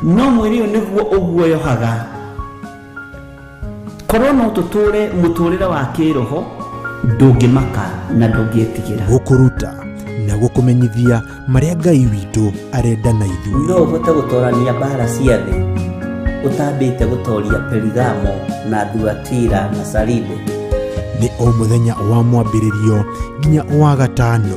No mwĩrĩ ũyũ nĩguo ũguoyohaga. Korwo no tũtũre mũtũrĩre wa kĩroho, ndũngĩmaka na ndũngĩtigĩra. Gũkũruta na gũkũmenyithia marĩa Ngai witũ arenda na ithuĩ. No ũhote gũtorania mbara cia thĩ ũtambĩte gũtoria Perigamo na Thuatira na Saride? Nĩ o mũthenya wa mwambĩrĩrio nginya wa gatano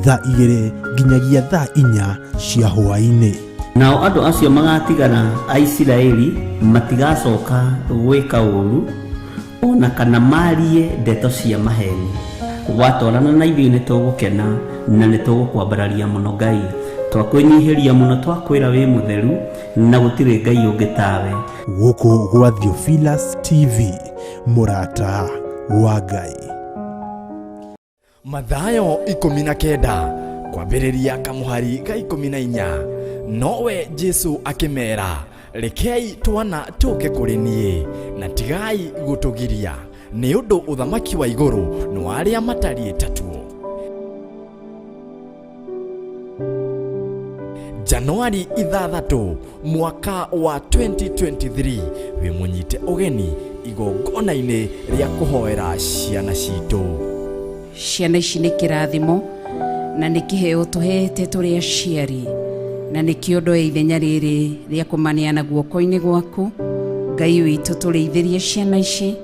thaa 2 nginyagia thaa 4 cia hwaĩ-inĩ. Nao andũ acio magatigara a Isiraeli matigacoka gwĩka ũũru o na kana maarie ndeto cia maheeni. Watwarana na ithuĩ nĩtũgũkena na nĩtũgũkwambararia mũno Ngai. Twakwĩnyihĩria mũno twakwĩra wĩ mũtheru na gũtirĩ Ngai ũngĩ tawe. Gũkũ gwa Theophilus TV, mũrata wa Ngai. Mathayo 19 kwambĩrĩria kamũhari ga 14. Nowe Jesu akĩmera, rekei twana tũke kũrĩ niĩ na tigai gũtũgiria, nĩ ũndũ ũthamaki wa igũrũ nĩ wa arĩa matariĩ ta tuo. Januari 6 mwaka wa 2023 wĩ mũnyite ũgeni igongona-inĩ rĩa kũhoera ciana citũ. Ciana ici nĩ kĩrathimo na nĩ kĩheo tũhete tũrĩ aciari, na nĩkĩo ndoya ithenya rĩrĩ rĩa kũmaneana guoko-inĩ gwaku. Ngai witũ tũrĩithĩrie ciana ici,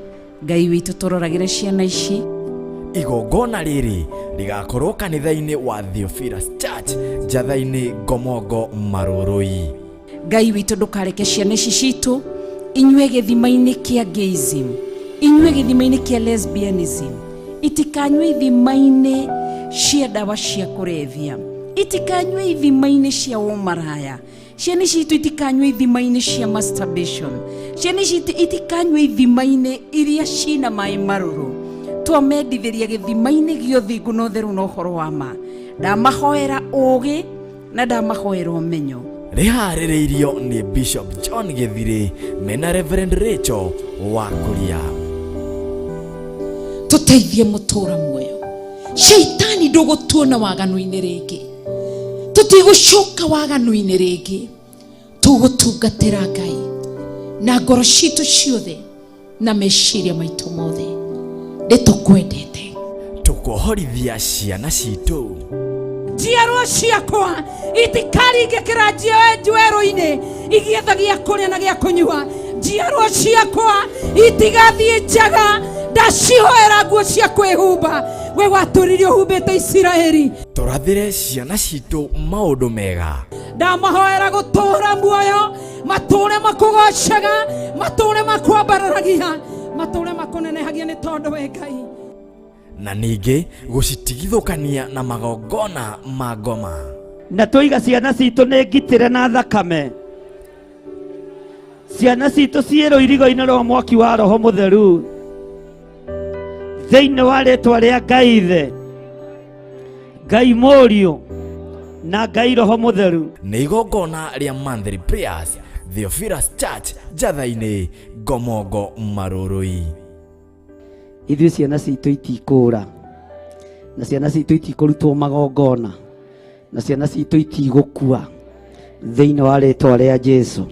Ngai witũ tũroragĩre ciana ici. Igongona rĩrĩ rĩgakorwo kanitha-inĩ wa Theophilus Church, Njatha-inĩ, Ngomongo, Marũrũi. Ngai witũ ndũkareke ciana ici citũ inyue gĩthima-inĩ kĩa gayism, inyue gĩthima-inĩ kĩa lesbianism, itikanyue ithima-inĩ cia ndawa cia kũrebia, itikanyue ithima-inĩ cia ũmaraya. Ciana ici citũ itikanyue ithima-inĩ cia masturbation, ciana ici itikanyue ithima-inĩ iria cina maĩ marũrũ. Twamendithĩria gĩthima-inĩ gĩa ũthingu na ũtheru na ũhoro wa ma. Ndamahoera ũũgĩ na ndamahoera ũmenyo. Rĩharĩrĩirio nĩ Bishop John Gĩthirĩ mena Reverend Rachel wa Kuria. Tũteithie mũtũra muoyo. Shaitani ndũgũtuona waganu-inĩ rĩngĩ, tũtigũcoka waganu-inĩ rĩngĩ, tũgũtungatĩra Ngai na ngoro citũ ciothe na meciria maitũ mothe. Nĩtũkwendete. Tũkohorithia ciana citũ. Njiarwa ciakwa itikaringĩkĩra njuerũ-inĩ igĩetha gĩa kũrĩa na gĩa kũnyua. Njiarwa ciakwa itigathiĩ njaga, ndacihoera nguo cia kwĩhumba. We watũririe ũhumbĩte Isiraeli. Tũrathĩre ciana citũ maũndũ mega. Ndamahoera gũtũũra muoyo, matũũre makũgocaga, matũũre makwambararagia, matũũre makũnenehagia nĩ tondũ we Ngai. Na ningĩ gũcitigithũkania na magongona ma ngoma. Na tũiga ciana citũ nĩ ngitĩre na thakame. Ciana citũ ciĩ rũirigo-inĩ rwa mwaki wa Roho Mũtheru. Thĩinĩ wa rĩtwa rĩa Ngai Ithe, Ngai Mũriũ na Ngai Roho Mũtheru. Nĩ igongona rĩa Monthly Prayers, Theophilus Church, Njatha-inĩ, Ngomongo, Marũrũi. Ithuĩ ciana citũ itikũra, na ciana citũ itikũrutwo magongona, na ciana citũ itigũkua thĩinĩ wa rĩtwa rĩa Jesu.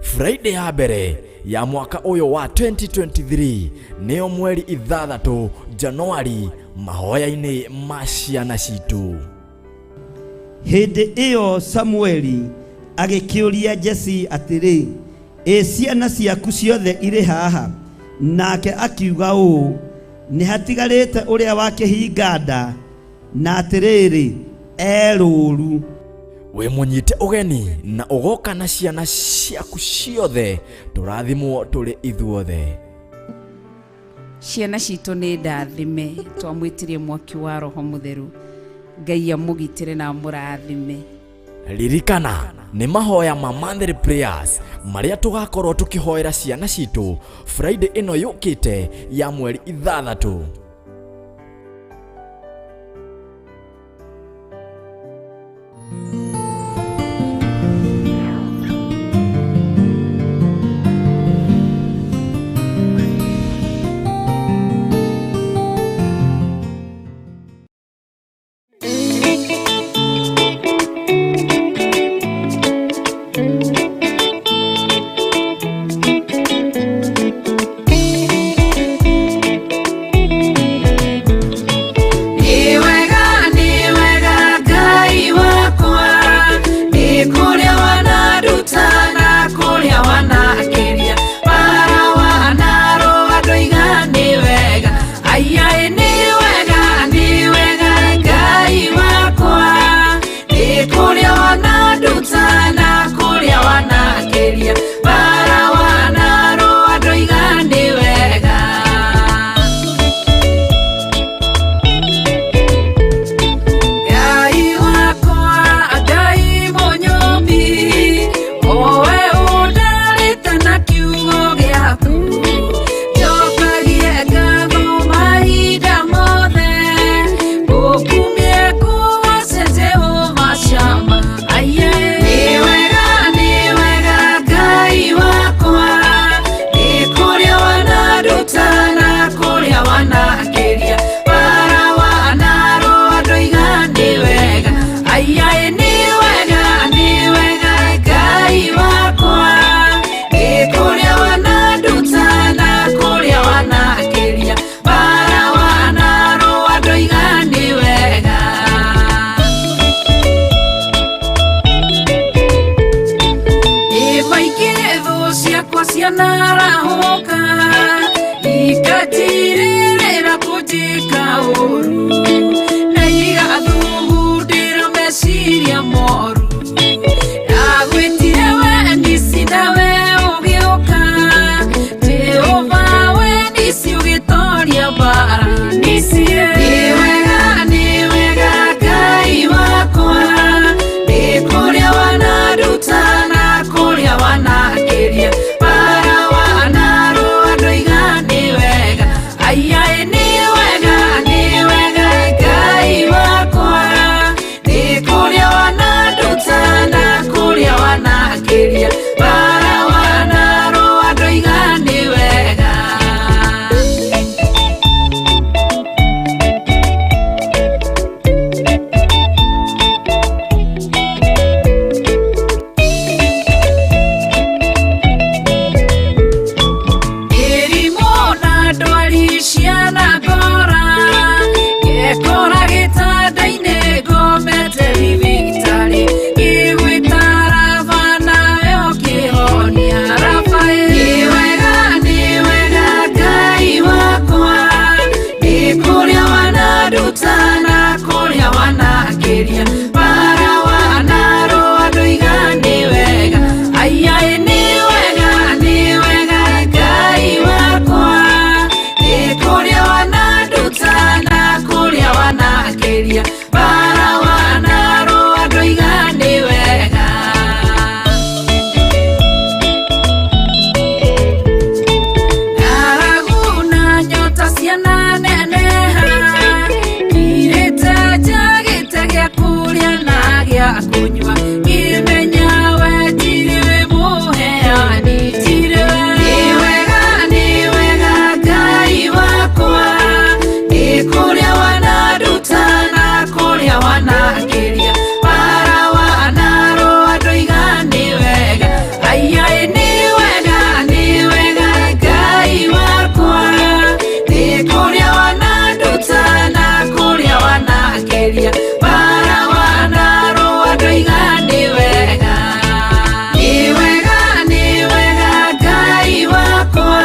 Friday ya mbere ya mwaka ũyũ wa 2023 nĩyo mweri 6 Januari, mahoya-inĩ ma ciana citũ. Hĩndĩ ĩyo Samueli agĩkĩũria Jesi atĩrĩ, ĩ ciana ciaku ciothe irĩ haha? Nake akiuga ũũ, nĩ hatigarĩte ũrĩa wa kĩhinga nda, na atĩrĩrĩ, e rũũru. Wĩ mũnyite ũgeni na ũgoka na ciana ciaku ciothe, tũrathimwo tũrĩ ithuothe. Ciana citũ nĩ ndathime, twamwĩtirie mwaki wa Roho Mũtheru. Ngai amũgitĩre na amũrathime. Ririkana nĩ mahoya ma Monthly Prayers marĩa tũgakorwo tũkĩhoera ciana citũ Friday ĩno yũkĩte ya mweri 6. wananduta na kũrĩa wanakĩria bara wanarũa ndoiga nĩ wega aiaĩ nĩ wega nĩ wega Ngai wakwa nĩ kũrĩa wananduta na kũrĩa wanakĩria bara wanarũa ndoiga nĩ wega. Ngai wakwa Ngai mũnyũmbi owe ũndarĩte na kiugo gĩaku njokagie ngatho mahinda mothe ngũkumie ngũgoce Jehova Shama aiye nĩ wega nĩ wega Ngai wakwa nĩ kũrĩa wananduta na kũrĩa wanakĩria bara wanarũa ndoiga nĩ wega aiaĩ nĩ wega nĩ wega Ngai wakwa nĩ kũrĩa wananduta na kũrĩa wanakĩria bara wanarũa ndoiga nĩ wega. Nĩ maingĩ thũ ciakwa cianarahũka ikatirĩrĩra kũnjĩka ũru na igathugundĩra meciria moru ndagwĩtire we nisi nawe ũgĩũka Jehova we nisi ũgĩtoria mbara nisi nĩ wega nĩ wega Ngai wakwa nĩ kũrĩa wananduta na kũrĩa wanakĩria bara wanarũa ndoiga nĩ wega aiaĩ nĩ wega nĩ wega Ngai wakwa nĩ kũrĩa wananduta na kũrĩa wanakĩria bara wanarũa ndoiga nĩ wega. Mĩrimũ na ndwari cianangora ngekora gĩtanda-inĩ ngomete thibitarĩ ngĩgwĩta Raba nawe ũkĩhonia Rafael nĩ wega nĩ wega Ngai wakwa nĩ kũrĩa wananduta na kũrĩa wanakĩria bara wanarũa ndoiga nĩ wega aiaĩ nĩ wega nĩ wega Ngai wakwa nĩ kũrĩa wananduta na kũrĩa wanakĩria bara wanarũa ndoiga nĩ wega. Ng'aragu na nyota ciananeneha ngirĩte njagĩte gĩa kũrĩa na gĩa kũnyua ngĩmenya we tirĩ mũheani tirĩ we nĩ wega nĩ wega Ngai wakwa nĩ kũrĩa wananduta na kũrĩa wanakĩria bara wanarũa ndoiga nĩ wega aiaĩ nĩ wega nĩ wega Ngai wakwa nĩ kũrĩa wananduta na kũrĩa wanakĩria bara wanarũa ndoiga nĩ wega nĩ wega nĩ wega Ngai wakwa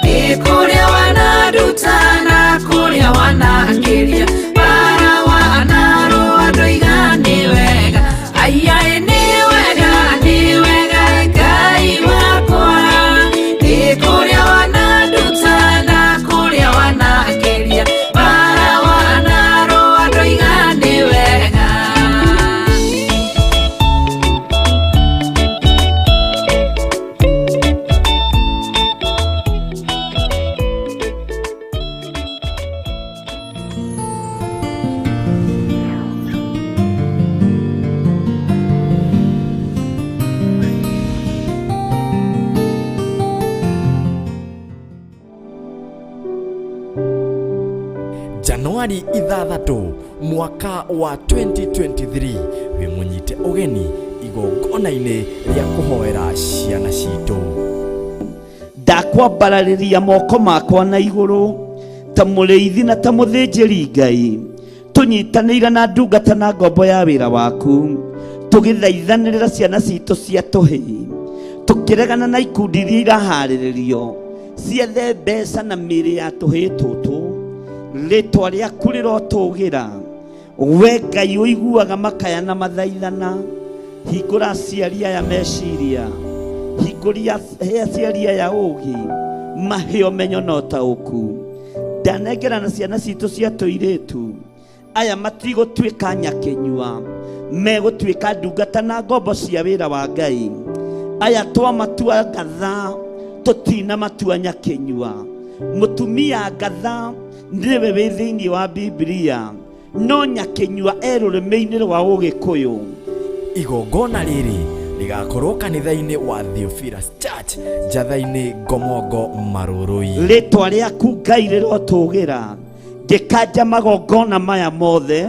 nĩ kũrĩa wananduta na kũrĩa wanakĩria bara wanarũa ndoiga nĩ wega aiaĩ nĩ wega nĩ wega Ngai wakwa nĩ kũrĩa wananduta na kũrĩa wanakĩria bara wanarũa ndoiga nĩ wega. Januari 6 mwaka wa 2023 wĩ mũnyite ũgeni igongona-inĩ rĩa kũhoera ciana citũ. Ndakwambararĩria moko makwa na igũrũ ta mũrĩithi na ta mũthĩnjĩri Ngai, tũnyitanĩire na ndungata na ngombo ya wĩra waku. Tũgĩthaithanĩrĩra ciana citũ cia tũhĩĩ, tũkĩregana na ikundi iria iraharĩrĩrio ciethe mbeca na mĩĩrĩ ya tũhĩĩ tũtũ. Rĩtwa rĩaku rĩrotũgĩra. We Ngai ũiguaga makaya na mathaithana, hingũra aciari aya meciria, hingũria he aciari aya ũũgĩ, mahe ũmenyo na ũtaũku. Ndanengerana ciana citũ cia tũirĩtu, aya matigũtuĩka nyakĩnyua, megũtuĩka ndungata na ngombo cia wĩra wa Ngai. Aya twamatua ngatha, tũtina matua nyakĩnyua. Mũtumia ngatha nĩwe wĩ thĩinĩ wa Biblia, no nyakĩnyua e rũrĩmĩ-inĩ rwa Ũgĩkũyũ. Igongona rĩrĩ rĩgakorwo kanitha-inĩ wa Theophilus Church, Njatha-inĩ, Ngomongo, Marũrũi. Rĩtwa rĩaku Ngai rĩrotũgĩra. Ngĩkanja magongona maya mothe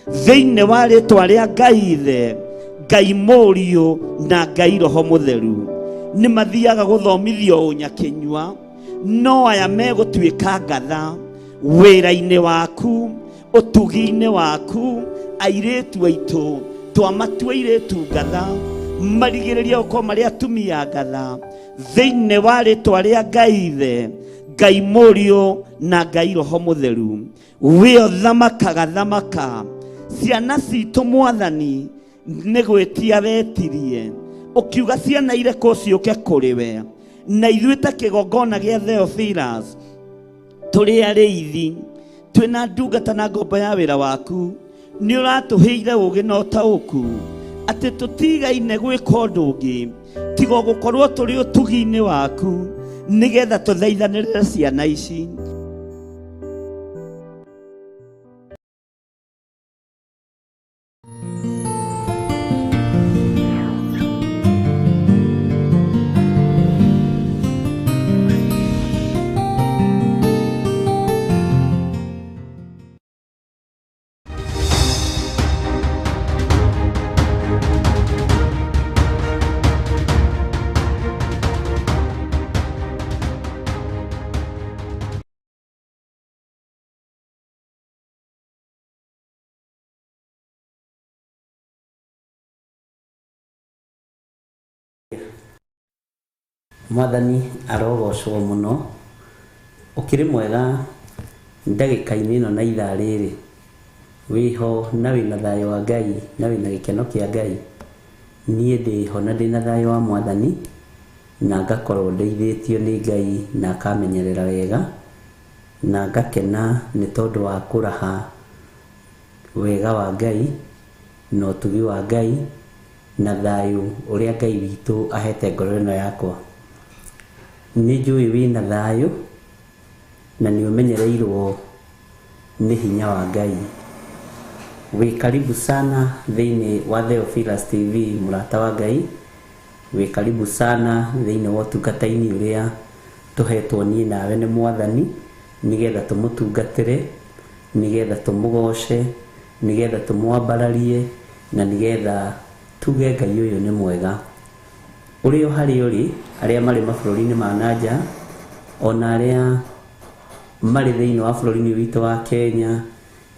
thĩinĩ wa rĩtwa rĩa Ngai Ithe, Ngai Mũriũ na Ngai Roho Mũtheru. Nĩ mathiaga gũthomithio ũnyakĩnyua, no aya megũtuĩka ngatha wĩra-inĩ waku, ũtugi-inĩ waku. Airĩtu aitũ twamatua airĩtu ngatha, marigĩrĩria gũkorwo marĩ atumia ngatha thĩinĩ wa rĩtwa rĩa Ngai Ithe, Ngai Mũriũ na Ngai Roho Mũtheru. Wĩo thamakaga thamaka ciana citũ Mwathani nĩ gwĩtia wetirie, ũkiuga ciana irekwo ciũke kũrĩ we, na ithuĩ ta kĩgongona gĩa Theophilus tũrĩ arĩithi, twĩna ndungata na ngombo ya wĩra waku. Nĩ ũratũheire ũũgĩ na ũtaũku atĩ tũtigaine gwĩka ũndũ ũngĩ tiga gũkorwo tũrĩ ũtugi-inĩ waku, nĩgetha tũthaithanĩrĩre ciana ici. Mwathani arogocwo mũno. Ũkĩrĩ mwega ndagĩka-inĩ ĩno na ithaa rĩrĩ, wĩho na wĩna thayũ wa Ngai na wĩna gĩkeno kĩa Ngai. Niĩ ndĩho na ndĩna thayũ wa Mwathani, na ngakorwo ndeithĩtio nĩ Ngai na akamenyerera wega, na ngakena nĩ tondũ wa kũraha wega wa Ngai na ũtugi wa Ngai na thayũ ũrĩa Ngai witũ ahete ngoro ĩno yakwa. Nĩ njũĩ wĩna thayũ na nĩ ũmenyereirwo nĩ hinya wa Ngai. Wĩ karibu sana thĩinĩ wa Theophilus TV, mũrata wa Ngai. Wĩ karibu sana thĩinĩ wa ũtungata-inĩ ũrĩa tũhetwo niĩ nawe nĩ Mwathani, nĩgetha tũmũtungatĩre, nĩgetha tũmũgoce, nĩgetha tũmwambararie, na nĩgetha tuge Ngai ũyũ nĩ mwega. Ũrĩ o harĩa ũrĩ, arĩa marĩ mabũrũri-inĩ ma na nja, ona arĩa marĩ thĩinĩ wa bũrũri-inĩ witũ wa Kenya,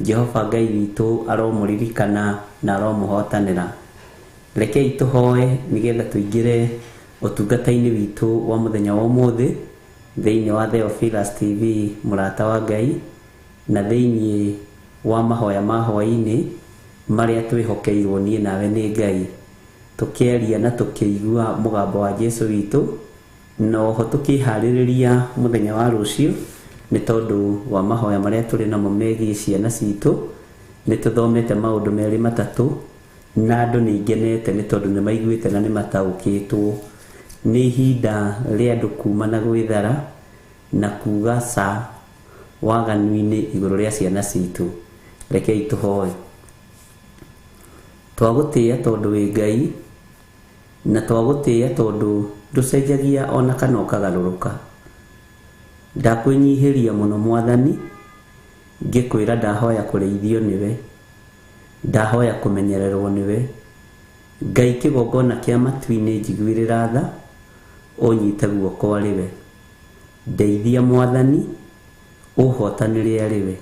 Jehova Ngai witũ aromũririkana na aromũhotanĩra. Rekei tũhoe nĩgetha tũingĩre ũtungata-inĩ witũ wa mũthenya wa ũmũthĩ thĩinĩ wa Theophilus TV, mũrata wa Ngai, na thĩinĩ wa mahoya ma hwaĩ-inĩ marĩa twĩhokeirwo niĩ nawe nĩ Ngai, tũkĩaria na tũkĩigua mũgambo wa Jesu witũ, na oho tũkĩharĩrĩria mũthenya wa rũciũ nĩ tondũ wa mahoya marĩa tũrĩ namo megiĩ ciana citũ. Nĩ tũthomete maũndũ merĩ matatũ na andũ nĩ ingenete nĩ tondũ nĩ maiguĩte na nĩ mataũkĩtwo. Nĩ ihinda rĩa andũ kuma na gwĩthara na kuga ca waganu-inĩ igũrũ rĩa ciana citũ. Rekei tũhoe. Twagũtĩĩa tondũ wĩ Ngai, na twagũtĩĩa tondũ ndũcenjagia ona kana ũkagarũrũka. Ndakwĩnyihĩria mũno Mwathani, ngĩkwĩra ndahoya kũrĩithio nĩwe, ndahoya kũmenyererwo nĩwe. Ngai kĩgongona kĩa matu-inĩ njiguĩrĩra tha, ũnyite guoko arĩ we. Ndeithia Mwathani, ũhotanĩre arĩ we.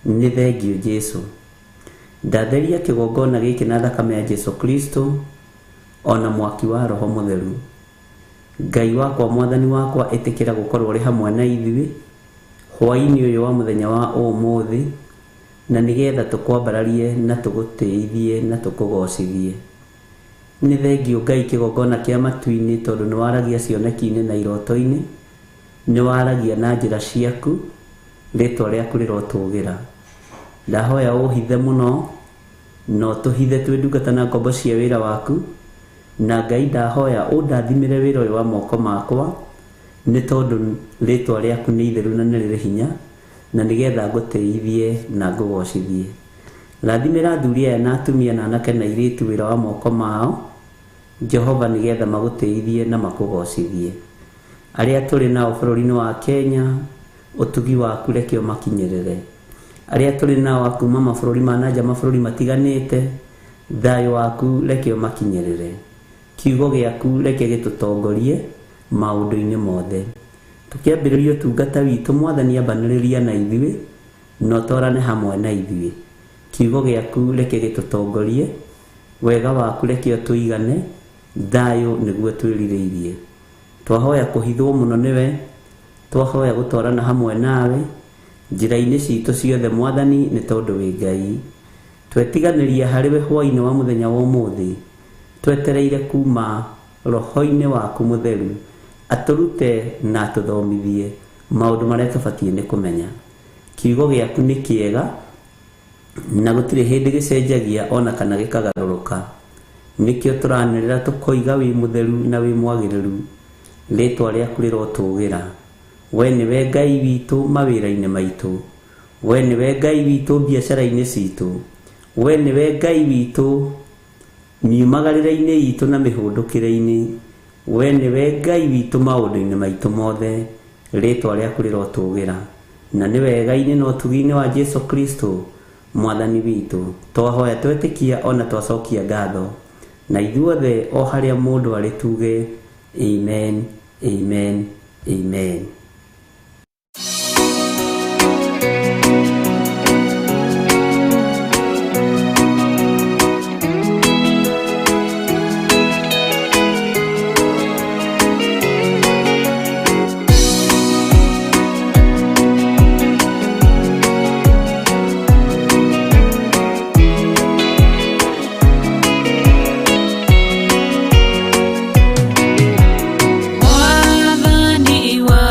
Nĩ thengiũ Jesu. Ndatheria kĩgongona gĩkĩ na thakame ya Jesu Kristo ona mwaki wa Roho Mũtheru. Ngai wakwa, Mwathani wakwa, ĩtĩkĩra gũkorwo ũrĩ hamwe na ithuĩ hwaĩ-inĩ ũyũ wa mũthenya wa ũmũthĩ, na nĩgetha tũkwambararie na tũgũtĩithie na tũkũgocithie. Nĩ thengiũ Ngai kĩgongona kĩa matu-inĩ, tondũ nĩ waragia cioneki-inĩ na iroto-inĩ, nĩ waragia na njĩra ciaku, rĩtwa rĩaku rĩrotũgĩra. Ndahoya ũhithe mũno na ũtũhithe twĩ ndungata na ngombo cia wĩra waku, na Ngai ndahoya ũndathimĩre wĩra ũyũ wa moko makwa, nĩ tondũ rĩtwa rĩaku nĩ itheru na nĩ rĩrĩ hinya, na nĩgetha ngũtĩithie na ngũgocithie. Rathimĩra athuri aya na atumia na anake na airĩtu wĩra wa moko mao, Jehova, nĩgetha magũtĩithie na makũgocithie. Arĩa tũrĩ nao bũrũri-inĩ wa Kenya, ũtugi waku reke ũmakinyĩrĩre. Arĩa tũrĩ nao a kuma mabũrũri ma na nja, mabũrũri matiganĩte, thayũ waku reke ũmakinyĩrĩre. Kiugo gĩaku reke gĩtũtongorie maũndũ-inĩ mothe. Tũkĩambĩrĩria ũtungata witũ, Mwathani, ambanĩrĩria na ithuĩ na ũtwarane hamwe na ithuĩ. Kiugo gĩaku reke gĩtũtongorie, wega waku reke ũtũigane, thayũ nĩguo twĩrirĩirie. Twahoya kũhithwo mũno nĩwe, twahoya gũtwarana hamwe nawe njĩra-inĩ citũ ciothe, Mwathani, nĩ tondũ wĩ Ngai. Twetiganĩria harĩ we hwaĩ-inĩ wa mũthenya wa ũmũthĩ, twetereire kuma roho-inĩ waku mũtheru atũrute na atũthomithie maũndũ marĩa tũbatiĩ nĩ kũmenya. Kiugo gĩaku nĩ kĩega na gũtirĩ hĩndĩ gĩcenjagia ona kana gĩkagarũrũka. Nĩkĩo tũranĩrĩra tũkoiga wĩ mũtheru na wĩ mwagĩrĩru, rĩtwa rĩaku rĩrotũgĩra. We nĩwe Ngai witũ mawĩra-inĩ maitũ, we nĩwe Ngai witũ biacara-inĩ citũ, we nĩwe Ngai witũ miumagarĩre-inĩ itũ na mĩhũndũkĩre-inĩ, we nĩwe Ngai witũ maũndũ-inĩ maitũ mothe, rĩtwa rĩaku rĩrotũgĩra. Na nĩ wega-inĩ na ũtugi-inĩ wa Jesu Kristo Mwathani witũ twahoya twetĩkia ona twacokia ngatho, na ithuothe o harĩa mũndũ arĩ tuge amen, amen, amen. Mwathani wa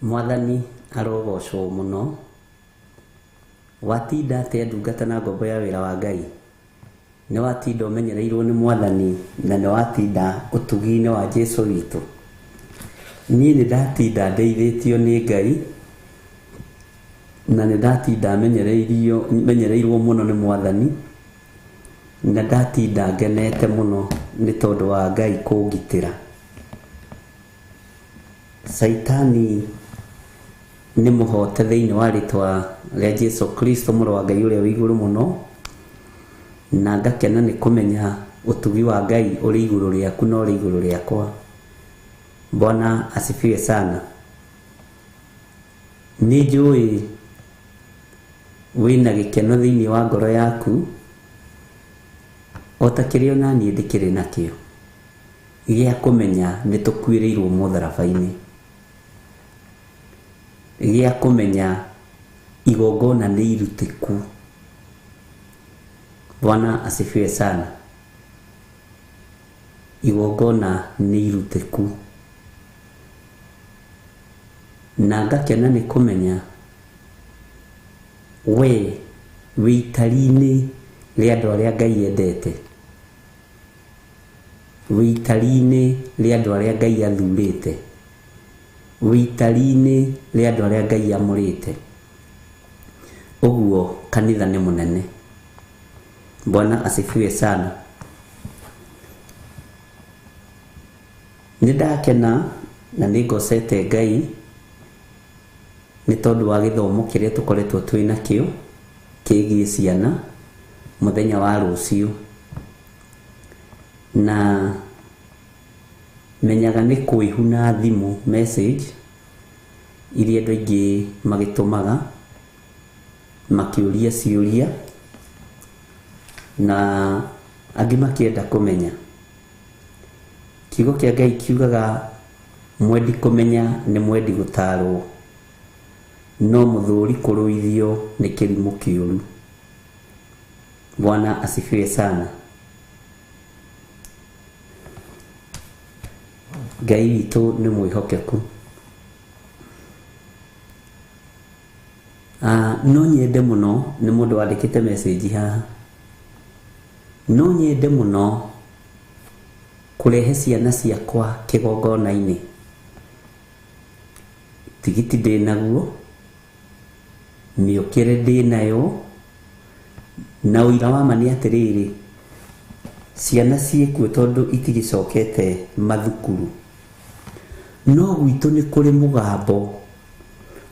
Mwathani arogocwo mũno. Watinda atĩa ndungata na ngombo ya wĩra wa Ngai? Nĩ watinda ũmenyereirwo nĩ Mwathani na nĩ watinda ũtugi-inĩ wa Jesu witũ? Niĩ nĩ ndatinda ndeithĩtio nĩ Ngai na nĩ ndatinda menyereirio menyereirwo mũno nĩ Mwathani na ndatinda ngenete mũno nĩ tondũ wa Ngai kũngitĩra. Caitani nĩ mũhote thĩinĩ wa rĩtwa rĩa Jesu Kristo mũrũ wa Ngai ũrĩa wĩ igũrũ mũno, na ngakena nĩ kũmenya ũtugi wa Ngai ũrĩ igũrũ rĩaku na ũrĩ igũrũ rĩakwa. Bwana asifiwe sana. Nĩ njũĩ wĩna gĩkeno thĩinĩ wa ngoro yaku o ta kĩrĩa ona niĩ ndĩkĩrĩ nakĩo gĩa kũmenya nĩ tũkuĩrĩirwo mũtharaba-inĩ, gĩa kũmenya igongona nĩ irutĩku. Bwana asifiwe sana. Igongona nĩ irutĩku na ngakena nĩ kũmenya we wĩ itari-inĩ rĩa andũ arĩa Ngai endete, wĩ itari-inĩ rĩa andũ arĩa Ngai athurĩte, wĩ itari-inĩ rĩa andũ arĩa Ngai amũrĩte. Ũguo kanitha nĩ mũnene. Bwana asifiwe sana. Nĩ ndakena na nĩ ngocete Ngai nĩ tondũ wa gĩthomo kĩrĩa tũkoretwo twĩ nakĩo kĩgiĩ ciana mũthenya wa rũciũ, na menyaga nĩ kwĩhuna thimũ message iria andũ aingĩ magĩtũmaga makĩũria ciũria na angĩ makĩenda kũmenya. Kiugo kĩa Ngai kiugaga mwendi kũmenya nĩ mwendi gũtarwo, no mũthũri kũrũithio nĩ kĩrimũ kĩũru. Bwana asifiwe sana. Ngai witũ nĩ mwĩhokeku. No nyende mũno, nĩ mũndũ wandĩkĩte message haha, no nyende mũno kũrehe ciana ciakwa kĩgongona-inĩ. Tigiti ndĩnaguo, mĩũkĩre ndĩnayo, na ũira wa ma nĩ atĩrĩrĩ, ciana ciĩkuo tondũ itigĩcokete mathukuru. No gwitũ nĩ kũrĩ mũgambo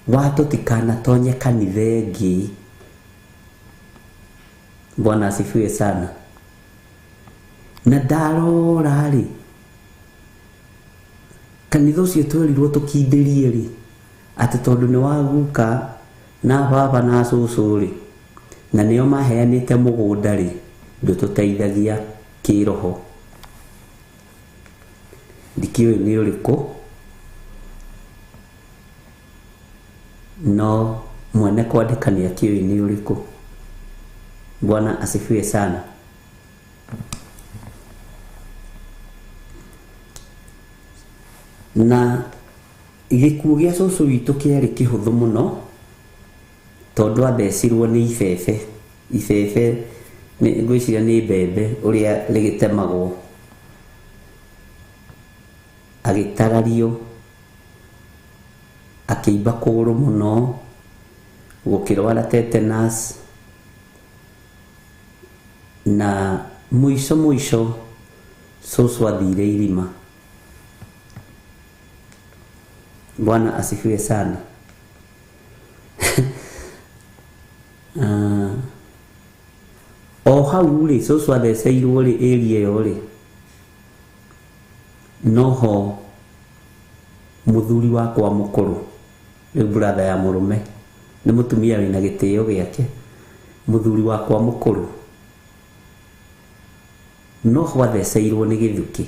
wa tũtikanatonye kanitha ĩngĩ. Bwana asifiwe sana. Na ndarora rĩ, kanitha ũcio twerirwo tũkindĩrie rĩ, atĩ tondũ nĩ wa guka na baba na cũcũ rĩ, na nĩo maheanĩte mũgũnda rĩ, ndũtũteithagia kĩroho. Ndikĩũĩ nĩ ũrĩkũ, no mwene kwandĩka nĩ akĩũĩ nĩ ũrĩkũ. Bwana asifiwe sana. Na gĩkuũ gĩa cũcũ witũ kĩarĩ kĩhũthũ mũno tondũ athecirwo nĩ ibebe. Ibebe ngwĩciria nĩ mbembe ũrĩa rĩgĩtemagwo, agĩtarario, akĩimba kũgũrũ mũno, gũkĩrwara tetanus, na mũico mũico cũcũ athire irima. Bwana asifiwe sana. O hau rĩ, cũcũ atheceirwo rĩ, area ĩyo rĩ, noho mũthuri wakwa mũkũrũ, rĩu brother ya mũrũme, nĩ mũtumia wĩna gĩtĩo gĩake, mũthuri wakwa mũkũrũ noho atheceirwo nĩ gĩthukĩ,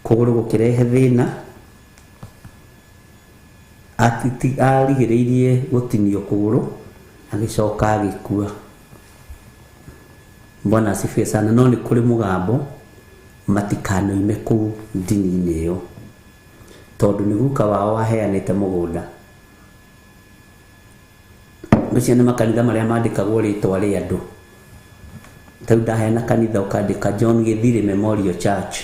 kũgũrũ gũkĩrehe thĩna, arigĩrĩirie gũtinio kũgũrũ, agĩcoka agĩkua. Bwana asifiwe sana. No nĩ kũrĩ mũgambo matikanoime kũu ndini-inĩ ĩyo, Tondũ nĩ guka wao waheanĩte mũgũnda. Macio nĩ makanitha marĩa mandĩkagwo rĩtwa rĩa andũ. Ta rĩu ndaheana kanitha ũkandĩka John Gĩthirĩ Memorial Church.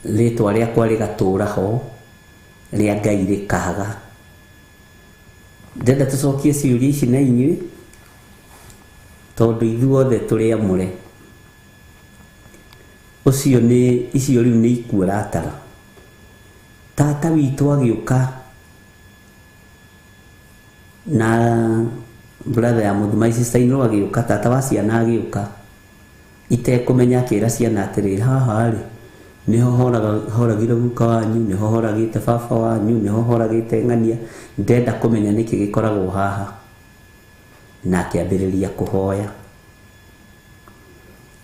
Rĩtwa rĩakwa rĩgatũra ho, rĩa Ngai rĩkaga. Ndĩrenda tũcokie ciũria ici na inyuĩ, tondũ ithuothe tũrĩ amũre. Ũcio nĩ, icio rĩu nĩ ikuũ ũratara. Tata witũ agĩũka na brother ya mũthuri, my sister in law agĩũka, tata wa ciana agĩũka, itekũmenya akĩra ciana atĩrĩrĩ, haha rĩ, nĩho horagire guka wanyu, nĩho horagĩte baba wanyu, nĩho horagĩte ng'ania, ndenda kũmenya nĩkĩ gĩkoragwo haha. Na akĩambĩrĩria kũhoya.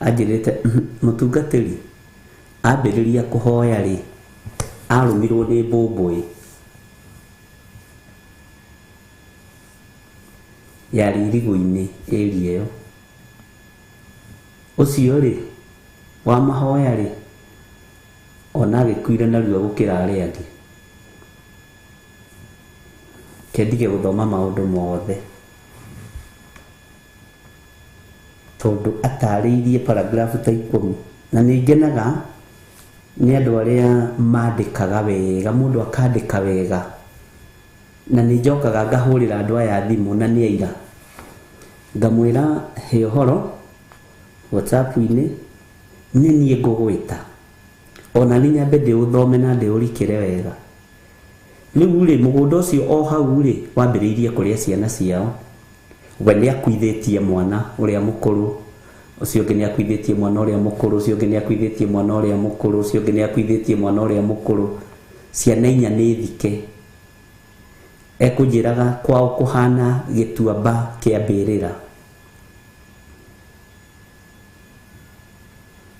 Anjĩrĩte, mũtungatĩri, ambĩrĩria kũhoya rĩ, arũmirwo nĩ mbũmbũĩ. Yarĩ irigũ-inĩ area ĩyo. Ũcio rĩ, wa mahoya rĩ, ona agĩkuire narua gũkĩra arĩa angĩ. Reke ndige gũthoma maũndũ mothe. Tondũ atarĩirie paragraph ta 10. Na nĩ ngenaga nĩ andũ arĩa mandĩkaga wega, mũndũ akandĩka wega. Na nĩ njokaga ngahũrĩra andũ aya thimũ na nĩ aira. Ngamwĩra he ũhoro WhatsApp-inĩ, nĩ niĩ ngũgwĩta. Ona niĩ nyambe ndĩũthome na ndĩũrikĩre wega. Rĩu rĩ, mũgũnda ũcio o hau rĩ, wambĩrĩirie kũrĩa ciana ciao. We nĩ akuithĩtie mwana ũrĩa mũkũrũ, ũcio ũngĩ nĩ akuithĩtie mwana ũrĩa mũkũrũ, ũcio ũngĩ nĩ akuithĩtie mwana ũrĩa mũkũrũ, ũcio ũngĩ nĩ akuithĩtie mwana ũrĩa mũkũrũ. Ciana inya nĩ thike. Ekũnjĩraga kwao kũhana gĩtuamba kĩa mbĩrĩra.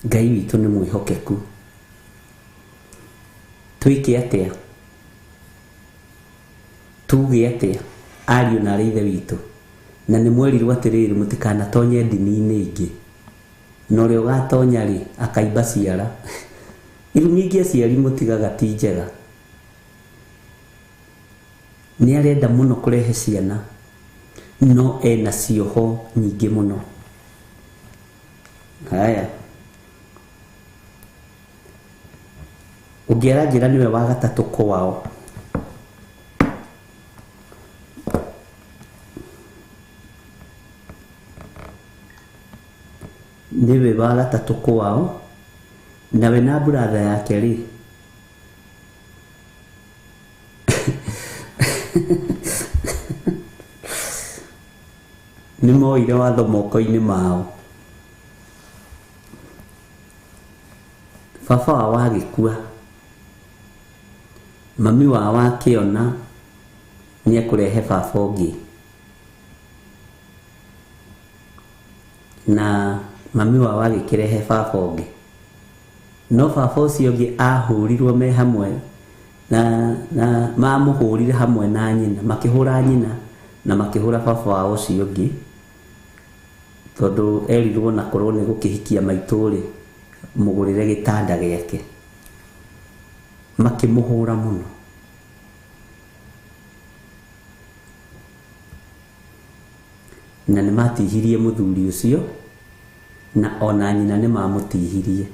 Ngai witũ nĩ mwĩhokeku. Twĩke atĩa? Tuge atĩa? Ariũ na arĩ ithe witũ. Na nĩ mwerirwo atĩrĩrĩ, mũtikanatonye ndini-inĩ ingĩ. Na ũrĩa ũgatonya rĩ, akaimba ciara. Irumi ingĩ aciari mũtigaga ti njega. Nĩ arenda mũno kũrehe ciana, no ena cioho nyingĩ mũno. Haya. Ũngĩ aranjĩra nĩwe wa gatatũ kwao. Nĩwe wa gatatũ kwao, nawe na brother yake rĩ, nĩ moire watho moko-inĩ mao. Baba wao agĩkua, mami wao akĩona nĩ ekũrehe baba ũngĩ. Na mami wao agĩkĩrehe baba ũngĩ. No baba ũcio ũngĩ ahũrirwo me hamwe na mamũhũrire hamwe na nyina, makĩhũra nyina na makĩhũra baba wao ũcio ũngĩ, tondũ erirwo na korwo nĩ gũkĩhikia maitũ rĩ, mũgũrĩre gĩtanda gĩake. Makĩmũhũra mũno. Na nĩ matihirie mũthuri ũcio, na ona nyina nĩ mamũtihirie.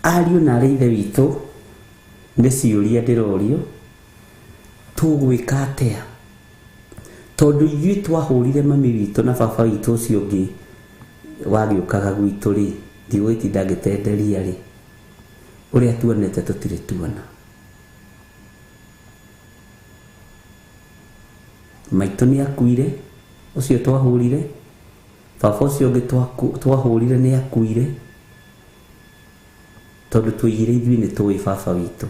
Ariũ na arĩ ithe witũ, nĩ ciũria ndĩrorio, tũgwĩka atĩa? Tondũ ithuĩ twahũrire mami witũ na baba witũ ũcio ũngĩ wagĩũkaga gwitũ rĩ, ndigũgĩtinda ngĩtenderia rĩ, ũrĩa tuonete tũtirĩ tuona. Maitũ nĩ akuire, ũcio twahũrire, baba ũcio ũngĩ twahũrire nĩ akuire, tondũ tũigire ithuĩ nĩ tũĩ baba witũ.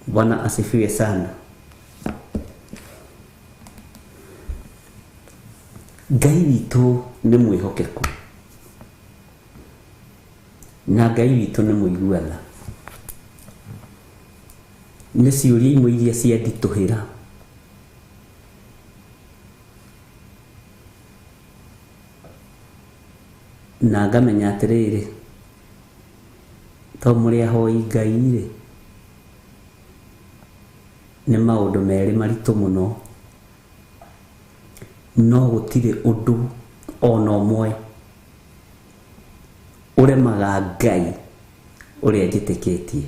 Bwana asifiwe sana. Ngai witũ nĩ mwĩhokeku, na Ngai witũ nĩ mũigua tha. Nĩ ciũria imwe iria cianditũhĩra. Na ngamenya atĩrĩrĩ, to mũrĩ ahoi Ngai rĩ, nĩ maũndũ merĩ maritũ mũno, no gũtirĩ ũndũ ona ũmwe ũremaga Ngai ũrĩa njĩtĩkĩtie.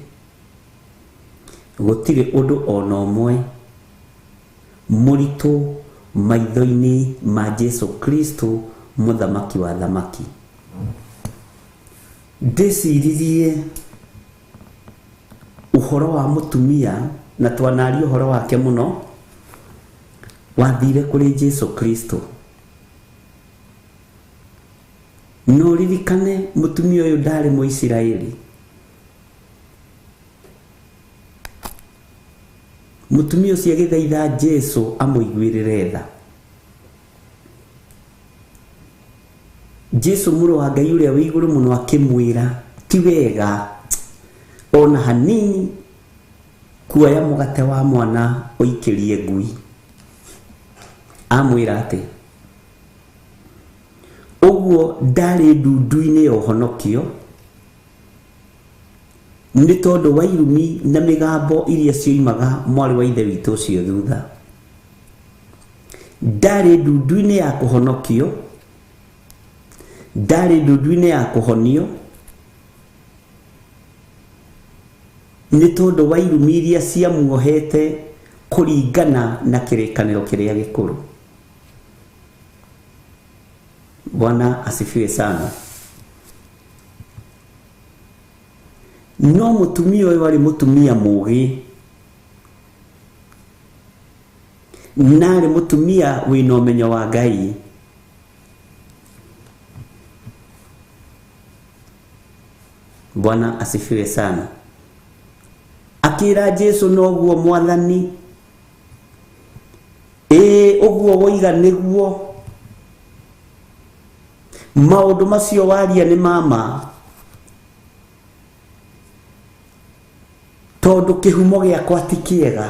Gũtirĩ ũndũ ona ũmwe mũritũ maitho-inĩ ma Jesu Kristo, mũthamaki wa thamaki. Ndĩciririe ũhoro wa mũtumia, na twanaria ũhoro wake mũno, wathire kũrĩ Jesu Kristo. No ririkane mũtumia ũyũ ndarĩ Mũisiraeli. Mũtumia ũcio agĩthaitha Jesu amũiguĩrĩre tha. Jesu mũrũ wa Ngai ũrĩa wĩ igũrũ mũno akĩmwĩra, ti wega ona hanini kuoya mũgate wa mwana ũikĩrie ngui. Amwĩra atĩ ũguo ndarĩ ndundu-inĩ ya ũhonokio, nĩ tondũ wa irumi na mĩgambo iria cioimaga mwarĩ wa ithe witũ ũcio thutha. Ndarĩ ndundu-inĩ ya kũhonokio, ndarĩ ndundu-inĩ ya kũhonio, nĩ tondũ wa irumi iria ciamuohete kũringana na kĩrĩkanĩro kĩrĩa gĩkũrũ. Bwana asifiwe sana. No mũtumia ũyũ arĩ mũtumia mũũgĩ, na arĩ mũtumia wĩna ũmenyo wa Ngai. Bwana asifiwe sana. Akĩra Jesu, noguo Mwathani, ĩĩ ũguo woiga nĩguo, maũndũ macio waria nĩ mama, tondũ kĩhumo gĩakwa ti kĩega,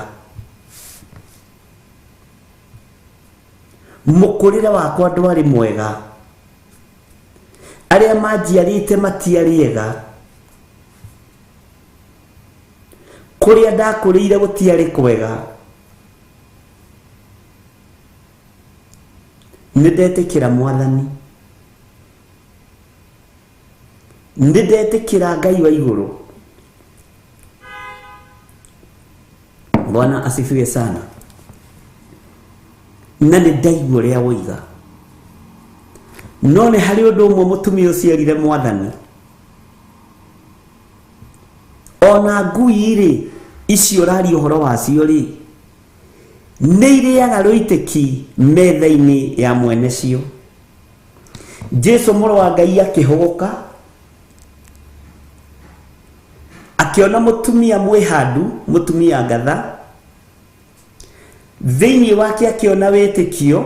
mũkũrĩre wakwa ndwarĩ mwega, arĩa manjiarĩte matiarĩ ega, kũrĩa ndakũrĩire gũtiarĩ kwega. Nĩ ndetĩkĩra Mwathani, nĩ ndetĩkĩra Ngai wa igũrũ. Bwana asifiwe sana. Na nĩ ndaigua ũrĩa woiga, no nĩ harĩ ũndũ ũmwe mũtumia ũcio erire Mwathani, ona ngui rĩ, icio ũraria ũhoro wacio rĩ, nĩ irĩaga rũitĩki metha-inĩ ya mwene cio. Jesu mũrũ wa Ngai akĩhũgũka, akĩona mũtumia mwĩhandu, mũtumia ngatha, thĩinĩ wake akĩona wĩtĩkio,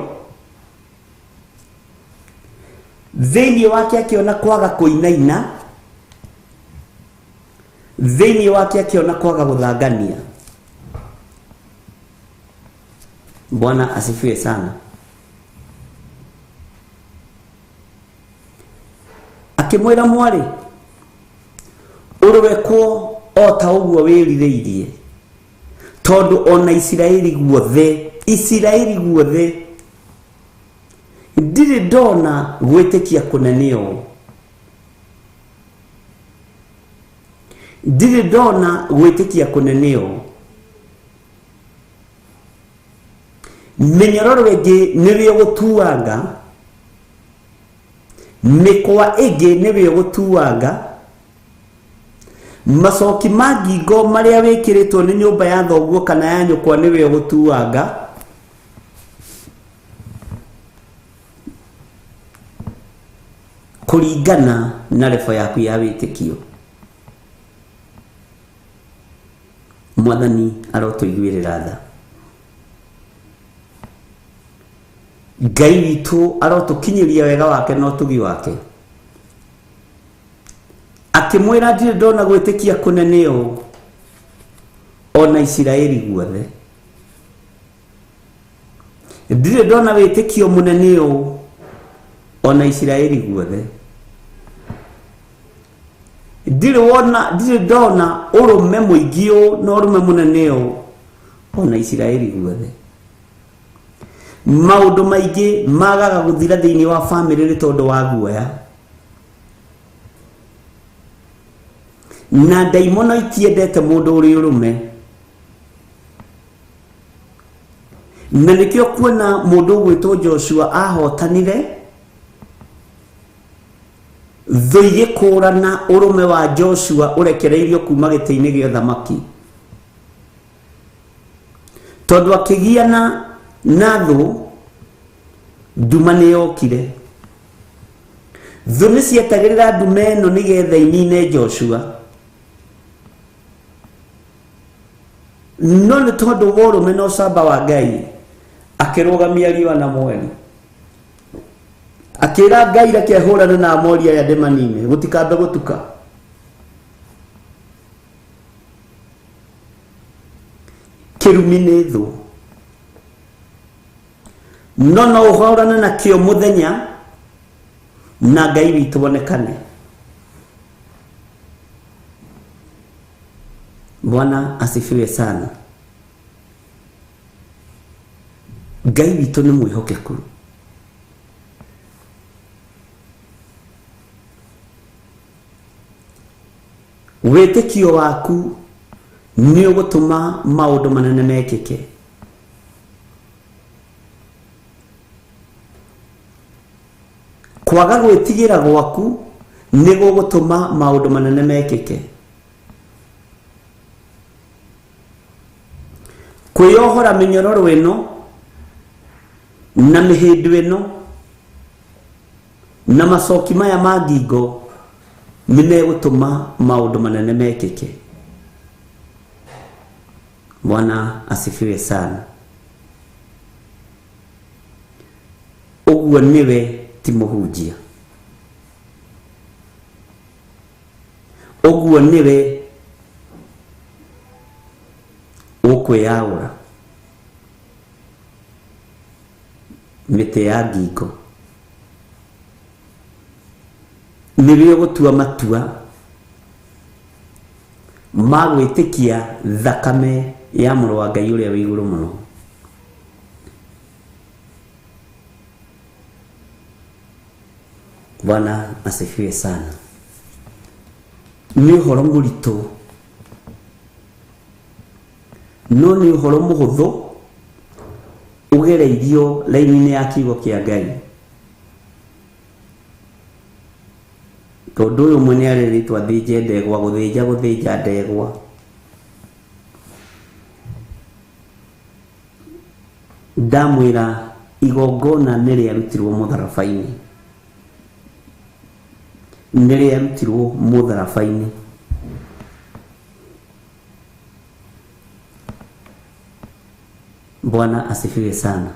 thĩinĩ wake akĩona kwaga kũinaina, thĩinĩ wake akĩona kwaga gũthangania. Bwana asifiwe sana. Akĩmwĩra, mwarĩ, ũrũwekwo o ta ũguo wĩrirĩirie, tondũ ona Isiraeli guothe, Isiraeli guothe ndirĩ ndona gwĩtĩkia kũnene ũũ, ndirĩ ndona gwĩtĩkia kũnene ũũ. Mĩnyororo ĩngĩ nĩwe ũgũtuanga, mĩkwa ĩngĩ nĩwe ũgũtuanga, macoki ma ngingo marĩa wĩkĩrĩtwo nĩ nyũmba ya thoguo kana ya nyũkwa nĩwe ũgũtuanga. Kũringana na rebo yaku ya wĩtĩkio. Mwathani arotũiguĩrĩra tha. Ngai witũ arotũkinyĩria wega wake na ũtugi wake. Akĩmwĩra, ndirĩ ndona gwĩtĩkia kũnene ũũ ona Isiraeli guothe, ndirĩ ndona wĩtĩkio mũnene ũũ ona Isiraeli guothe. Ndirĩ wona, ndirĩ ndona ũrũme mũingĩ ũũ na ũrũme mũnene ũũ ona Isiraeli guothe. Maũndũ maingĩ magaga gũthira thĩinĩ wa bamĩrĩ nĩ tondũ wa guoya. Na ndaimono itiendete mũndũ ũrĩ ũrũme. Na nĩkĩo kuona mũndũ ũgwĩtwo Joshua ahotanire thũ igĩkũrana ũrũme wa Joshua ũrekereirio kuma gĩtĩ-inĩ gĩa ũthamaki. Tondũ akĩgiana na thũ, nduma nĩ yokire. Thũ nĩ cietagĩrĩra nduma ĩno nĩgetha inine Joshua. No nĩ tondũ wa ũrũme na ũcamba wa Ngai, akĩrũgamia riũa na mweri. Akĩra Ngai reke hũrane na Amori aya ndĩmanine, gũtikambe gũtuka. Kĩrumi nĩ thũ. No no ũhũrane nakĩo mũthenya na Ngai witũ onekane. Bwana asifiwe sana. Ngai witũ nĩ mwĩhokeku. Wĩtĩkio waku nĩ ũgũtũma maũndũ manene mekĩke. Kwaga gwĩtigĩra gwaku nĩ gũgũtũma maũndũ manene mekĩke. Kwĩyohora mĩnyororo ĩno na mĩhĩndo ĩno na macoki maya ma ngingo nĩ megũtũma maũndũ manene mekĩke. Bwana asifiwe sana. Ũguo nĩwe ti mũhunjia. Ũguo nĩwe ũkwĩyaũra mĩtĩ ya ngingo. Nĩwe ũgũtua matua ma gwĩtĩkia thakame ya mũrũ wa Ngai ũrĩa wĩ igũrũ mũno. Bwana asifiwe sana. Nĩ ũhoro mũritũ no nĩ ũhoro mũhũthũ ũgereirio raini-inĩ ya kiugo kĩa Ngai. Tondũ ũyũ ũmwe nĩ arerĩtwo athĩnje ndegwa, gũthĩnja gũthĩnja ndegwa. Ndamwĩra igongona nĩ rĩarutirwo mũtharaba-inĩ. Nĩ rĩarutirwo mũtharaba-inĩ. Bwana asifiwe sana.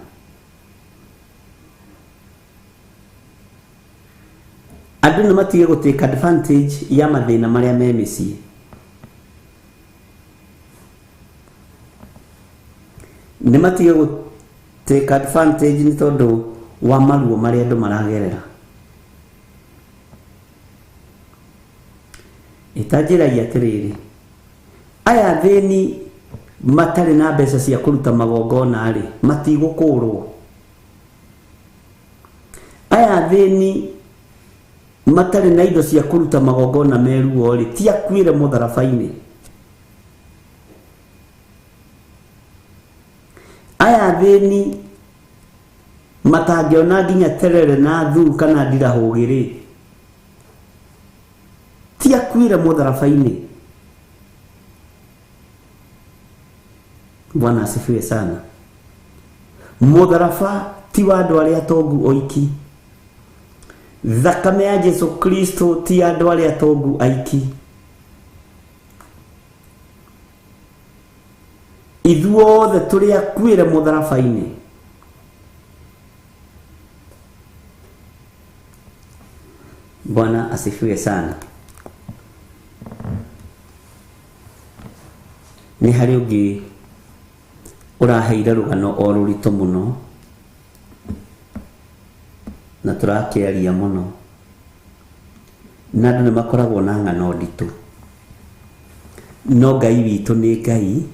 Andũ nĩ matige gũ take advantage ya mathĩna marĩa me mĩciĩ. Nĩ matige gũ take advantage nĩ tondũ wa maruo marĩa andũ maragerera. Ĩtanjĩragia atĩrĩrĩ, aya athĩni matarĩ na mbeca cia kũruta magongona rĩ, matigũkũrwo. Aya athĩni matarĩ na indo cia kũruta magongona me ruo-rĩ, ti akuĩre mũtharaba-inĩ. Aya athĩni matangĩona nginya terere na thuu kana ndirahũgĩ-rĩ, ti akuĩre mũtharaba-inĩ. Bwana asifiwe sana. Mũtharaba ti wa andũ arĩa atongu oiki. Thakame ya Jesu Kristo ti ya andũ arĩa atongu aiki. Ithuothe tũrĩ akuĩre mũtharaba-inĩ. Bwana asifiwe sana. Nĩ harĩ ũngĩ ũraheire rũgano o rũritũ mũno na tũrakĩaria mũno. Na andũ nĩ makoragwo na ng'ano nditũ, no Ngai witũ nĩ Ngai,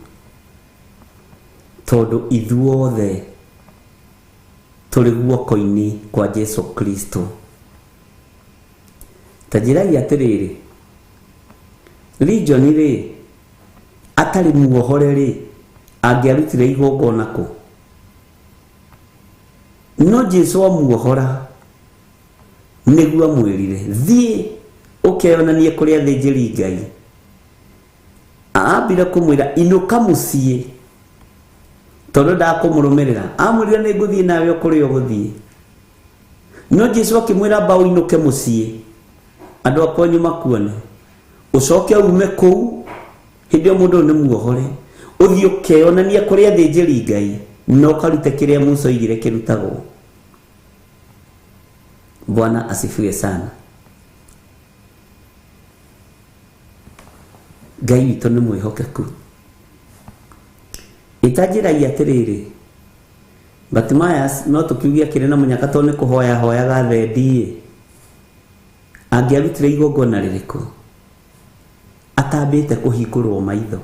tondũ ithuothe tũrĩ guoko-inĩ kwa Jesu Kristo. Ta njĩrai atĩrĩrĩ, Legion rĩ, atarĩ muohore rĩ, angĩarutire igongona kũ? No Jesu amuohora nĩguo amwĩrire, thiĩ ũkeyonanie kũrĩ athĩnjĩri Ngai. Ambire kũmwĩra inũka mũciĩ, tondũ ndakũmũrũmĩrĩra. Amwĩrire nĩ ngũthiĩ nawe o kũrĩa ũgũthiĩ. No Jesu akĩmwĩra amba ũinũke mũciĩ, andũ a kwanyu makuone, ũcoke ume kũu. Hĩndĩ ĩyo mũndũ ũyũ nĩ muohore, ũthiĩ ũkeyonania kũrĩ athĩnjĩri Ngai na ũkarute kĩrĩa Musa oigire kĩrutagwo. Bwana asifiwe sana. Ngai witũ nĩ mwĩhokeku. Ĩtanjĩrai atĩrĩrĩ, Bartimaeus no tũkiuge akĩrĩ na mũnyaka tondũ nĩ kũhoya ahoyaga thendi-ĩ, angĩarutire igongona rĩrĩkũ atambĩte kũhingũrwo maitho?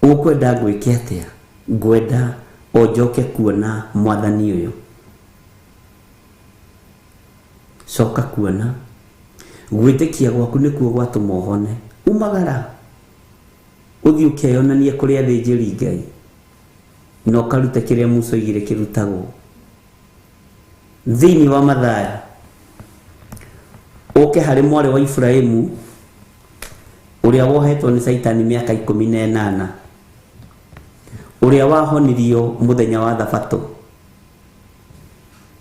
Ũkwenda ngwĩke atĩa? Ngwenda o njoke kuona mwathani ũyũ. Coka kuona. Gwĩtĩkia gwaku nĩkuo gwatũma ũhone. Umagara ũthiĩ ũkeyonanie kũrĩ athĩnjĩri Ngai na ũkarute kĩrĩa Musa oigire kĩrutagwo. Thĩinĩ wa Mathayo, ũke harĩ mwarĩ wa Iburahimu ũrĩa wohetwo nĩ Caitani mĩaka 18, ũrĩa wahonirio mũthenya wa Thabatũ,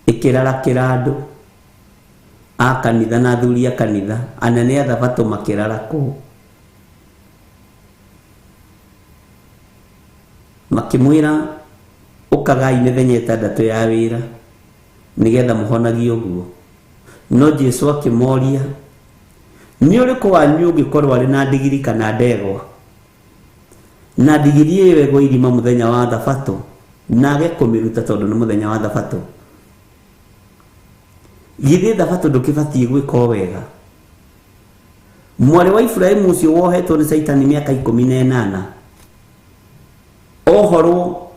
ĩkĩrarakĩra andũ a kanitha na athuri a kanitha, anene a Thabatũ makĩrarakwo, makĩmwĩra ũkagai mĩthenya 6 ya wĩra nĩgetha mũhonagie ũguo. No Jesu akĩmoria, nĩ ũrĩkũ wanyu ũngĩkorwo arĩ na ndigiri kana ndegwa, na ndigiri ĩyo ĩgwe irima mũthenya wa Thabatũ, na age kũmĩruta tondũ nĩ mũthenya wa Thabatũ? Githĩ Thabatũ ndũkĩbatiĩ gwĩka o wega? Mwarĩ wa Iburahimu ũcio wohetwo nĩ Caitani mĩaka 18, ohorwo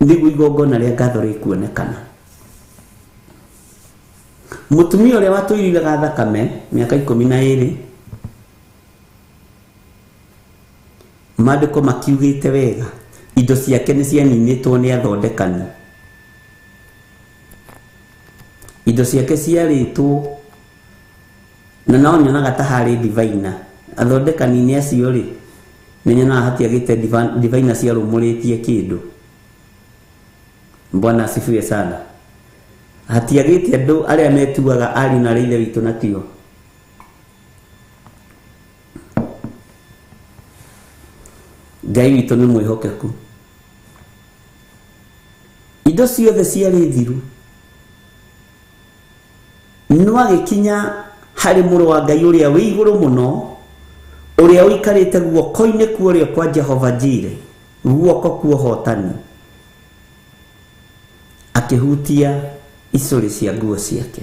nĩguo igongona rĩa ngatho rĩkuonekana. Mũtumia ũrĩa watũiriraga thakame mĩaka 12, maandĩko makiugĩte wega, indo ciake nĩ cianinĩtwo nĩ athondekani. Indo ciake ciarĩtwo, na no nyonaga ta harĩ divaina. Athondekani-inĩ acio rĩ, nĩ nyonaga hatiagĩte divaina ciarũmũrĩtie kĩndũ. Bwana asifiwe sana. Hatiagĩte andũ arĩa metuaga ariũ na arĩa ithe witũ na tio. Ngai witũ nĩ mwĩhokeku. Indo ciothe ciarĩ thiru, no agĩkinya harĩ mũrũ wa Ngai ũrĩa wĩ igũrũ mũno, ũrĩa ũikarĩte guoko-inĩ kwa ũrĩo kwa Jehova Jire, guoko kwa ũhotani, akĩhutia icũrĩ cia nguo ciake.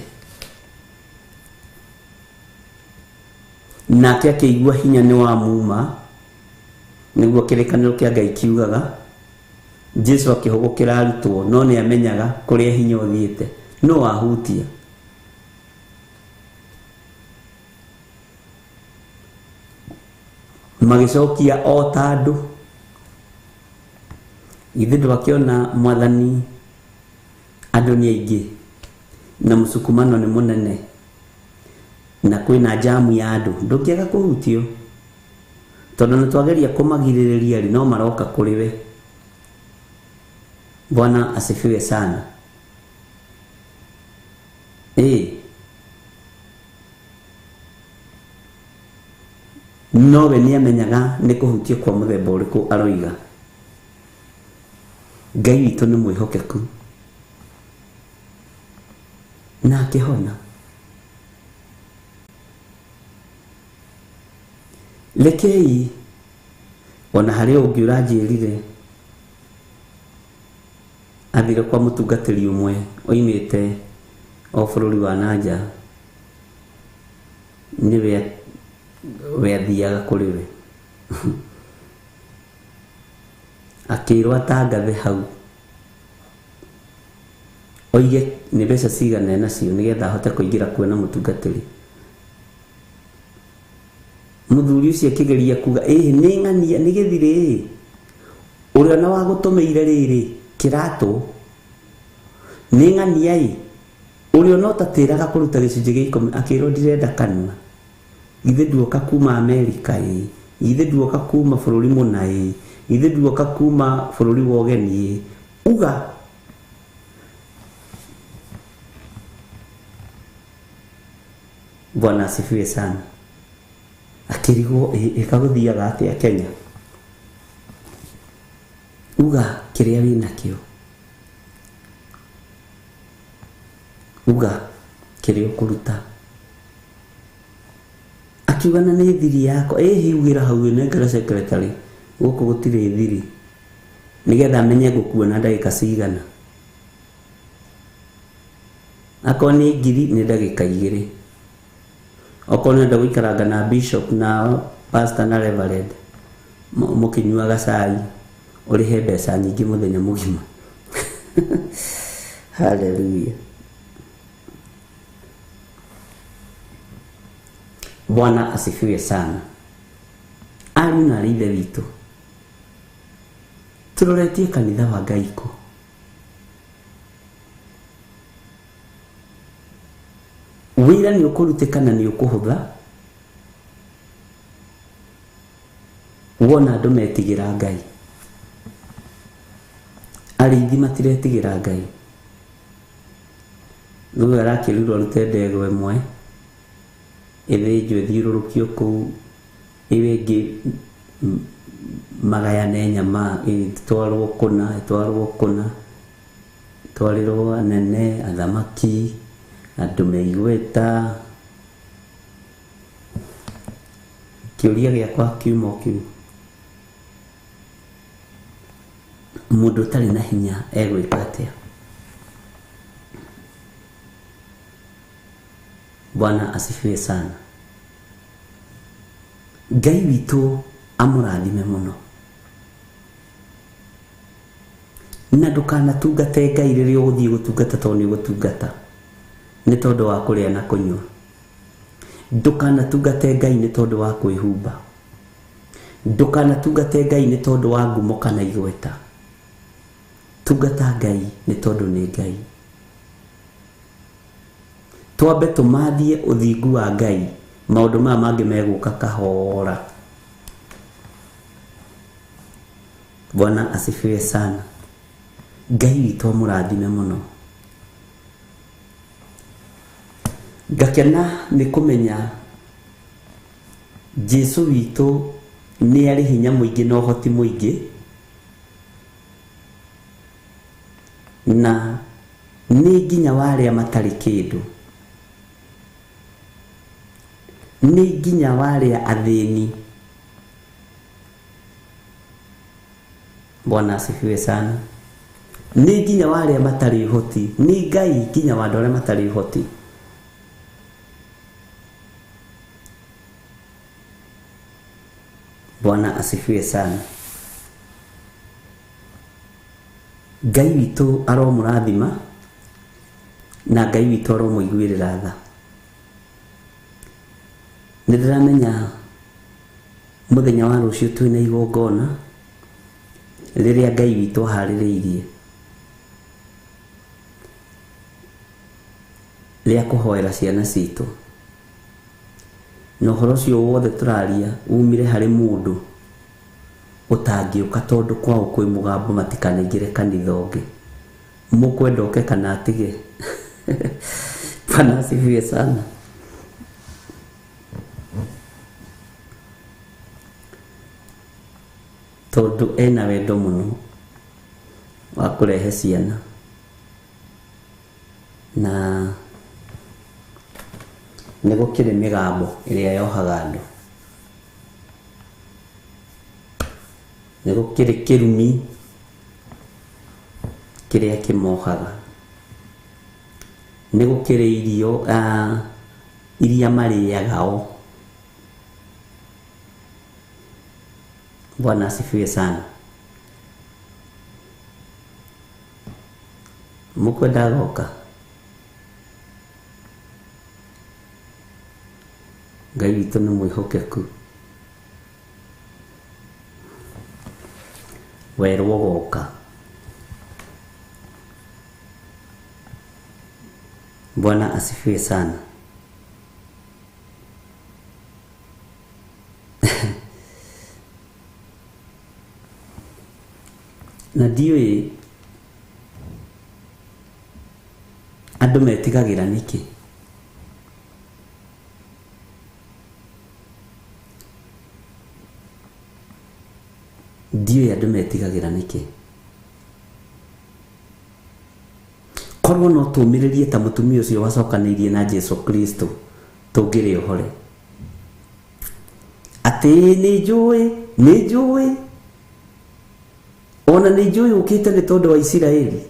Nake akĩigua hinya nĩ wamuma, nĩguo kĩrĩkanĩro kĩa Ngai kiugaga. Jesu akĩhũgũkĩra arutwo, no nĩ amenyaga kũrĩa hinya ũthiĩte. No ahutia. Magĩcokia o ta andũ. Githĩ ndwakĩona mwathani andũ nĩ aingĩ na mũsukumano nĩ mũnene na kwĩna jamu ya andũ, ndũngĩaga kũhutio tondũ nĩ twageria kũmagirĩrĩria rĩ, no maroka kũrĩ we. Bwana asifiwe sana. Nowe nĩ amenyaga nĩ kũhutio kwa mũthemba ũrĩkũ aroiga. Ngai witũ nĩ mwĩhokeku na akĩhona. Rekei ona harĩ ũngĩ ũranjĩrire Athire kwa mũtungatĩri ũmwe oimĩte o bũrũri wa nanja, nĩwe we athiaga kũrĩ we. Akĩrwo atangathe hau oige nĩ mbeca cigana enacio nĩgetha ahote kũingĩra kuona mũtungatĩri. Mũthuri ũcio akĩgeria kuga ĩhĩ nĩ ng'ania nĩ gĩthirĩ ĩ ũrĩa na wagũtũmĩire rĩrĩ kĩratũ nĩ ng'ania ĩ ũrĩa no tatĩraga kũruta gĩcunjĩ gĩa 10 akĩrwo ndirenda kanua. Githĩ nduoka kuma Amerika ĩ, githĩ nduoka kuma bũrũri mũna ĩ, githĩ nduoka kuma bũrũri wa ũgeni ĩ, uga. Bwana asifiwe sana. Akĩrigwo ĩkagũthiaga atĩa Kenya. Uga kĩrĩa wĩnakĩo, uga kĩrĩa ũkũruta. Akiuga na nĩ thiri yakwa ĩhĩ ugĩra hau nengera secretary gũkũ gũtirĩ thiri nĩgetha amenye ngũkuona ndagĩka cigana. Akorwo nĩ ngiri nĩ ndagĩka 2. Okorwo nĩenda gũikaranga na bishop na pastor na reverend mũkĩnyuaga cai ũrĩhe mbeca nyingĩ mũthenya mũgima. Hallelujah. Bwana asifiwe sana. Ariũ na aarĩ ithe witũ, tũroretie kanitha wa Ngai kũ? Wĩra nĩ ũkũrutĩka na nĩ ũkũhũtha wona andũ metigĩra Ngai. Arĩithi matiretigĩra Ngai. Rĩu arakĩrirwo arute ndegwa ĩmwe ĩthĩnjwo ĩthiũrũrũkio kũu, ĩyo ĩngĩ magayane nyama ĩtwarwo kũna ĩtwarwo kũna, ĩtwarĩrwo anene, athamaki, andũ me igweta. Kĩũria gĩakwa kiuma o kĩu, mũndũ ũtarĩ na hinya egwĩka atĩa? Bwana asifiwe sana. Ngai witũ amũrathime mũno. Na ndũkanatungate Ngai rĩrĩa ũgũthiĩ gũtungata tondũ nĩ ũgũtungata nĩ tondũ wa kũrĩa na kũnyua. Ndũkanatungate Ngai nĩ tondũ wa kwĩhumba. Ndũkanatungate Ngai nĩ tondũ wa ngumo kana igweta. Tungata Ngai nĩ tondũ nĩ Ngai. Twambe tũmathie ũthingu wa Ngai, maũndũ maya mangĩ megũka kahora. Bwana asifiwe sana. Ngai witũ amũrathime mũno. Ngakena nĩ kũmenya Jesu witũ nĩ arĩ hinya mũingĩ na ũhoti mũingĩ, na nĩ nginya wa arĩa matarĩ kĩndũ, nĩ nginya wa arĩa athĩni. Bwana asifiwe sana. Nĩ nginya wa arĩa matarĩ ũhoti, nĩ Ngai nginya wa andũ arĩa matarĩ ũhoti. Bwana asifiwe sana. Ngai witũ aromũrathima na Ngai witũ aromũiguĩrĩra tha. Nĩ ndĩramenya mũthenya wa rũciũ twĩna igongona rĩrĩa Ngai witũ aharĩrĩirie rĩa kũhoera ciana citũ. Na ũhoro ũcio wothe tũraria umire harĩ mũndũ ũtangĩũka tondũ kwao kwĩ mũgambo matikanaingĩre kanitha ũngĩ. Mũkwenda oke kana atige? Bwana asifiwe sana. Tondũ ena wendo mũno wa kũrehe ciana na nĩ gũkĩrĩ mĩgambo ĩrĩa yohaga andũ, nĩ gũkĩrĩ kĩrumi Kĩrĩa kĩmohaga. Nĩ gũkĩrĩ irio iria marĩaga o. Bwana asifiwe sana. Mũkwenda agoka? Ngai witũ nĩ mwĩhokeku. Werwo goka. Bwana asifiwe sana. Na ndiũĩ andũ metigagĩra nĩkĩ. Ndiũĩ andũ metigagĩra nĩkĩ. Korwo no tũmĩrĩrie ta mũtumia ũcio wacokanĩirie na Jesu Kristo tũngĩrĩ ohore. Atĩ nĩ njũĩ, nĩ njũĩ, ona nĩ njũĩ ũkĩte nĩ tondũ wa Isiraeli.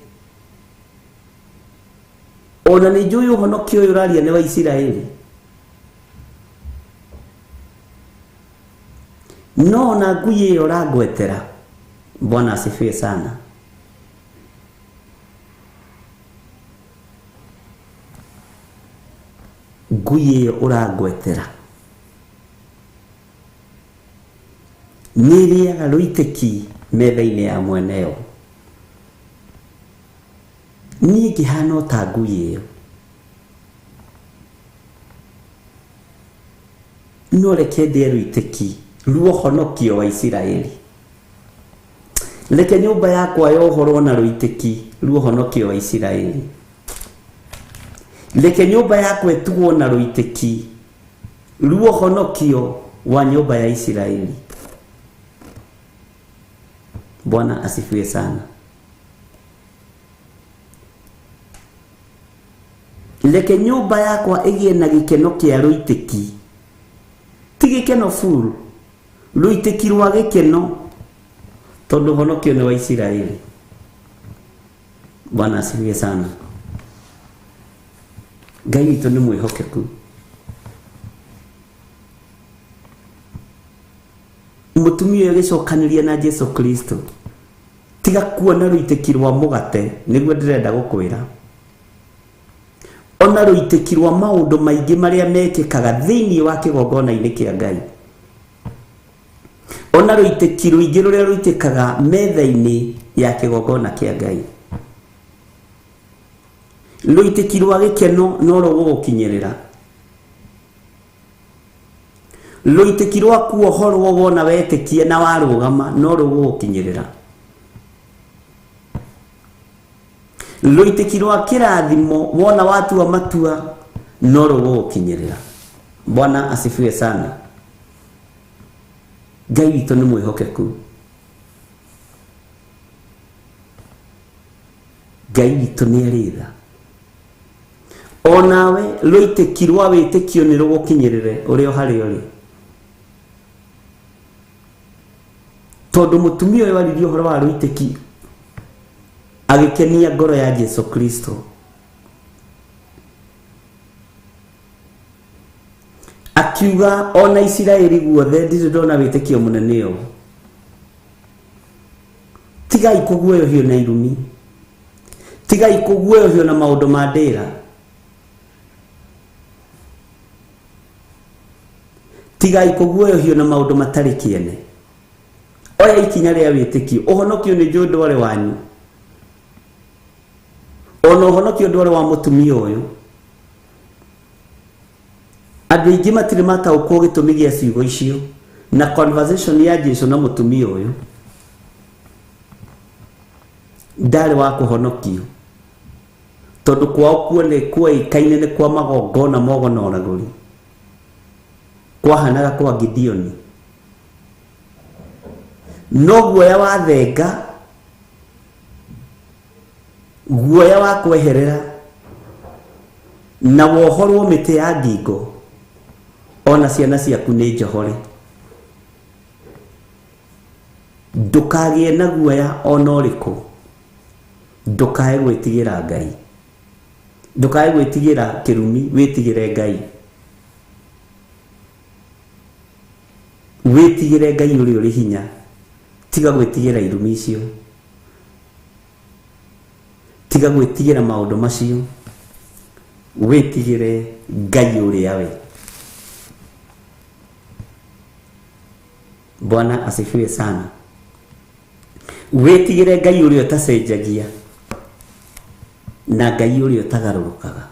Ona nĩ njũĩ ũhonokio ũyũ ũraria nĩ wa Isiraeli. No ona ngui ĩyo ũrangwetera. Bwana asifiwe sana. Ngui ĩyo ũrangwetera nĩ ĩrĩaga rũitĩki metha-inĩ ya mweneyo. Niĩ ngĩhana o ta ngui ĩyo. No reke ndĩe rũitĩki ruohonokio wa Isiraeli. Reke nyũmba yakwa yohorwo na rũitĩki ruohonokio wa Isiraeli. Reke nyũmba yakwa ĩtugwo na rũitĩki ruohonokio wa nyũmba ya Isiraeli. Bwana asifiwe sana. Reke nyũmba yakwa ĩgĩe na gĩkeno kĩa rũitĩki. Ti gĩkeno full, rũitĩki rwa gĩkeno, tondũ ũhonokio nĩ wa Isiraeli. Bwana asifiwe sana. Ngai witũ nĩ mwĩhokeku. Mũtumia ũyũ agĩcokanĩria na Jesu Kristo, tiga kuona rũitĩki rwa mũgate, nĩguo ndĩrenda gũkwĩra. Ona rũitĩki rwa maũndũ maingĩ marĩa mekĩkaga thĩinĩ wa kĩgongona-inĩ kĩa Ngai. Ona rũitĩki rũingĩ rũrĩa rũitĩkaga metha-inĩ ya kĩgongona kĩa Ngai. Rũitĩki rwa gĩkeno no rũgũgũkinyĩrĩra. Rũitĩki rwa kuohorwo wona wetĩkia na warũgama no rũgũgũkinyĩrĩra. Rũitĩki rwa kĩrathimo wona watua matua no rũgũgũkinyĩrĩra. Bwana asifiwe sana. Ngai witũ nĩ mwĩhokeku. Ngai witũ nĩ arĩ tha. Onawe rũitĩki rwa wĩtĩkio nĩ rũgũkinyĩrĩre ũrĩa harĩa ũrĩ. Tondũ mũtumia ũyũ aririe ũhoro wa rũitĩki agĩkenia ngoro ya Jesu Kristo. Akiuga ona Isiraeli guothe ndirĩ ndona wĩtĩkio mũnene ũũ. Tigai kũguoyohio na irumi. Tigai kũguoyohio na maũndũ ma ndĩra. Tigai kũguoyohio na maũndũ matarĩ kĩene. Oya ikinya rĩa wĩtĩkio. Ũhonokio nĩ njũĩ ndwarĩ wanyu. Ona ũhonokio ndwarĩ wa mũtumia ũyũ. Andũ aingĩ matirĩ mataũkwo gĩtũmi gĩa ciugo icio na conversation ya Jesu na mũtumia ũyũ. Ndarĩ wa kũhonokio. Tondũ kwao kuoĩkaine nĩ kwa magongona mogo na ũragũri. Kwahanaga kwa Gideoni. No guoya wa thenga, guoya wa kweherera, na wohorwo mĩtĩ ya ngingo, ona ciana ciaku nĩ njohore. Ndũkagĩe na guoya ona ũrĩkũ. Ndũkae gwĩtigĩra Ngai, ndũkae gwĩtigĩra kĩrumi, wĩtigĩre Ngai. Wĩtigĩre Ngai ũrĩa ũrĩ hinya, tiga gwĩtigĩra irumi icio, tiga gwĩtigĩra maũndũ macio, wĩtigĩre Ngai ũrĩa we. Bwana asifiwe sana. Wĩtigĩre Ngai ũrĩa ũtacenjagia na Ngai ũrĩa ũtagarũrũkaga.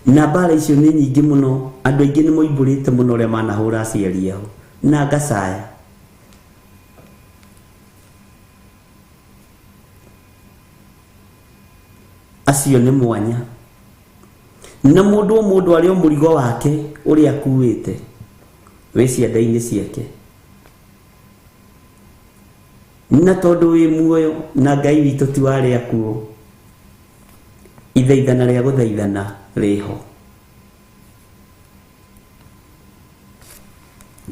Na mbara icio nĩ nyingĩ mũno, andũ aingĩ nĩ moimbũrĩte mũno ũrĩa manahũra aciari ao na ngacaya. Acio nĩ mwanya. Na mũndũ o mũndũ arĩ o mũrigo wake ũrĩa akuĩte wĩ ciande-inĩ ciake. Na tondũ wĩ muoyo na Ngai witũ ti wa arĩa akuũ, ithaithana rĩa gũthaithana rĩho.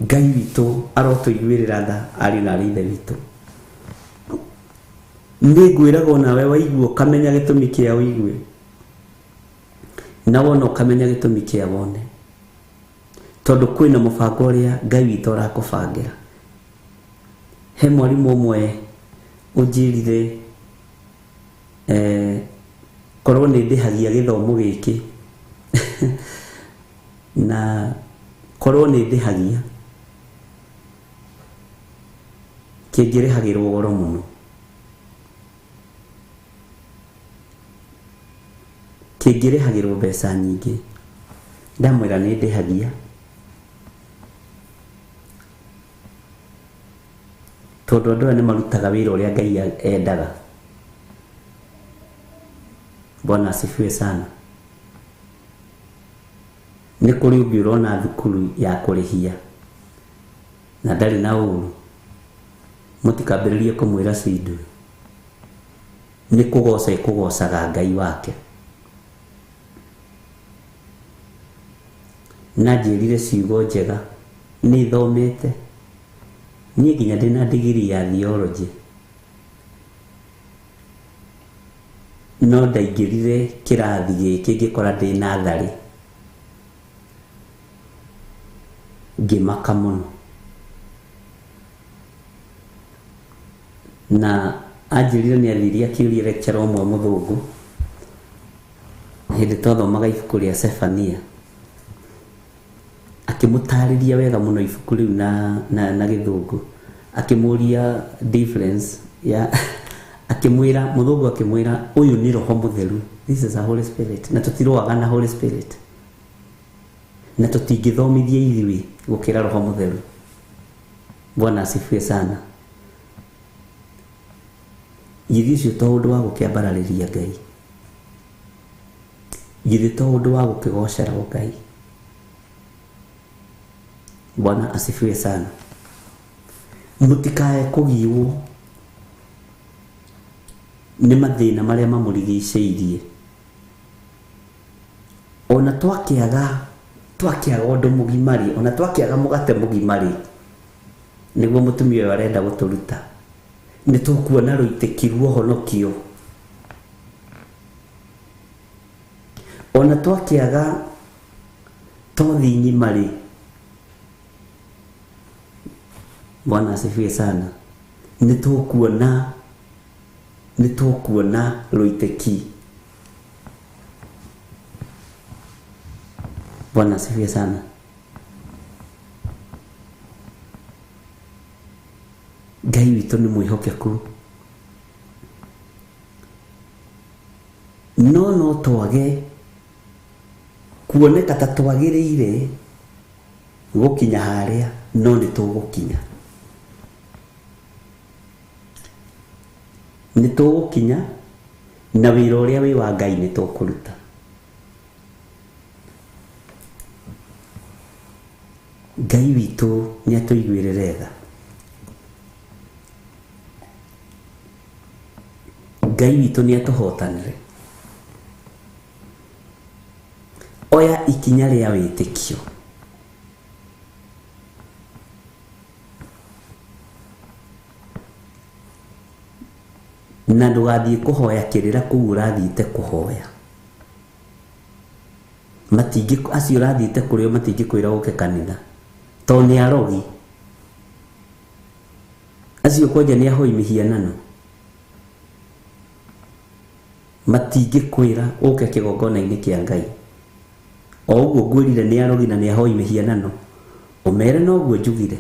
Ngai witũ arotũiguĩrĩra tha ariũ na arĩ ithe witũ. Nĩ ngwĩraga onawe waigua ũkamenya gĩtũmi kĩa ũigue, na wona ũkamenya gĩtũmi kĩa wone, tondũ kwĩna mũbango ũrĩa Ngai witũ arakũbangĩra. He mwarimũ ũmwe ũnjĩrire eh, korwo nĩ ndĩhagia gĩthomo gĩkĩ na korwo nĩ ndĩhagia kĩngĩrĩhagĩrwo goro mũno. Kĩngĩrĩhagĩrwo mbeca nyingĩ. Ndamwĩra nĩ ndĩhagia tondũ andũ aya nĩ marutaga wĩra ũrĩa Ngai endaga. Bwana asifiwe sana. Nĩ kũrĩ ũngĩ ũrona thukuru ya kũrĩhia na ndarĩ na ũru, mũtikambĩrĩrie kũmwĩra cindwe. Nĩ kũgoca ĩkũgocaga Ngai wake. Na anjĩrire ciugo njega, nĩ thomete, niĩ nginya ndĩna ndigirii ya theology, no ndaingĩrire kĩrathi gĩkĩ ngĩkora ndĩ natharĩ, ngĩmaka mũno. Na anjĩrire nĩ athire akĩũria lecturer ũmwe mũthũngũ, hĩndĩ twathomaga ibuku rĩa Zephania, akĩmũtarĩria wega mũno ibuku rĩu na, na, na gĩthũngũ, akĩmũria difference ya akĩmwĩra mũthũngũ akĩmwĩra ũyũ nĩ roho mũtheru, this is a Holy Spirit, na tũtirũaga na Holy Spirit, na tũtingĩthomithia ithuĩ gũkĩra roho mũtheru. Bwana asifiwe sana. Githĩ ũcio to ũndũ wa gũkĩambararĩria Ngai? Githĩ to ũndũ wa gũkĩgocerwo Ngai? Bwana asifiwe sana. Mũtikae kũgiwo nĩ mathĩna marĩa mamũrigicĩirie. Ona twakĩaga twakĩaga ũndũ mũgima rĩ, ona twakĩaga mũgate mũgima rĩ, nĩguo mũtumia ũyũ arenda gũtũruta, nĩ tũkuona rũitĩki rwa ũhonokio. Ona twakĩaga tothi ng'ima rĩ, Bwana asifiwe sana, nĩ tũkuona nĩ tũkuona rũitĩki. Bwana asifiwe sana. Ngai witũ nĩ mwĩhokeku, no no twage kuoneka ta twagĩrĩire gũkinya harĩa, no nĩ tũgũkinya, nĩ tũgũkinya, na wĩra ũrĩa wĩ wa Ngai nĩ tũkũruta. Ngai witũ nĩ atũiguĩrĩre tha. Ngai witũ nĩ atũhotanĩre. Oya ikinya rĩa wĩtĩkio. Na ndũgathiĩ kũhoya kĩrĩra kũu ũrathiĩte kũhoya. Matingĩ acio ũrathiĩte kũrĩ o matingĩkwĩra ũke kanitha tondũ nĩ arogi. Acio kwanja nĩ ahoi mĩhianano. Matingĩkwĩra ũke kĩgongona-inĩ kĩa Ngai. O ũguo ngwĩrire nĩ arogi na nĩ ahoi mĩhianano, ũmere noguo njugire.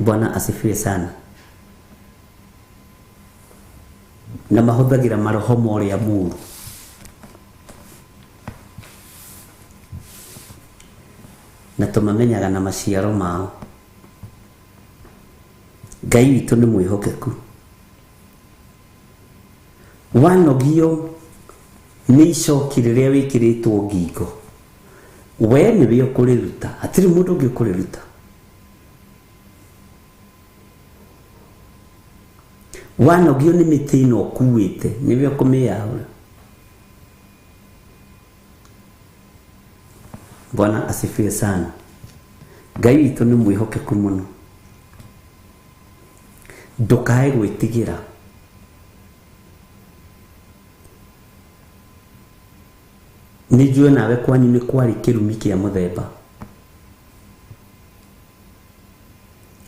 Bwana asifiwe sana. Na mahũthagĩra maroho ma ũrĩa mũũru. Na tũmamenyaga na maciaro mao. Ngai witũ nĩ mwĩhokeku. Wanogio nĩ icoki rĩrĩa wĩkĩrĩtwo ngingo, we nĩwe ũkũrĩruta, hatirĩ mũndũ ũngĩ ũkũrĩruta. Wanogio nĩ mĩtĩ ĩno ũkuĩte, nĩwe ũkũmĩyaũra. Bwana asifiwe sana. Ngai witũ nĩ mwĩhokeku mũno. Ndũkae gwĩtigĩra. Nĩ njũĩ nawe kwanyu nĩ kwarĩ kĩrumi kĩa mũthemba.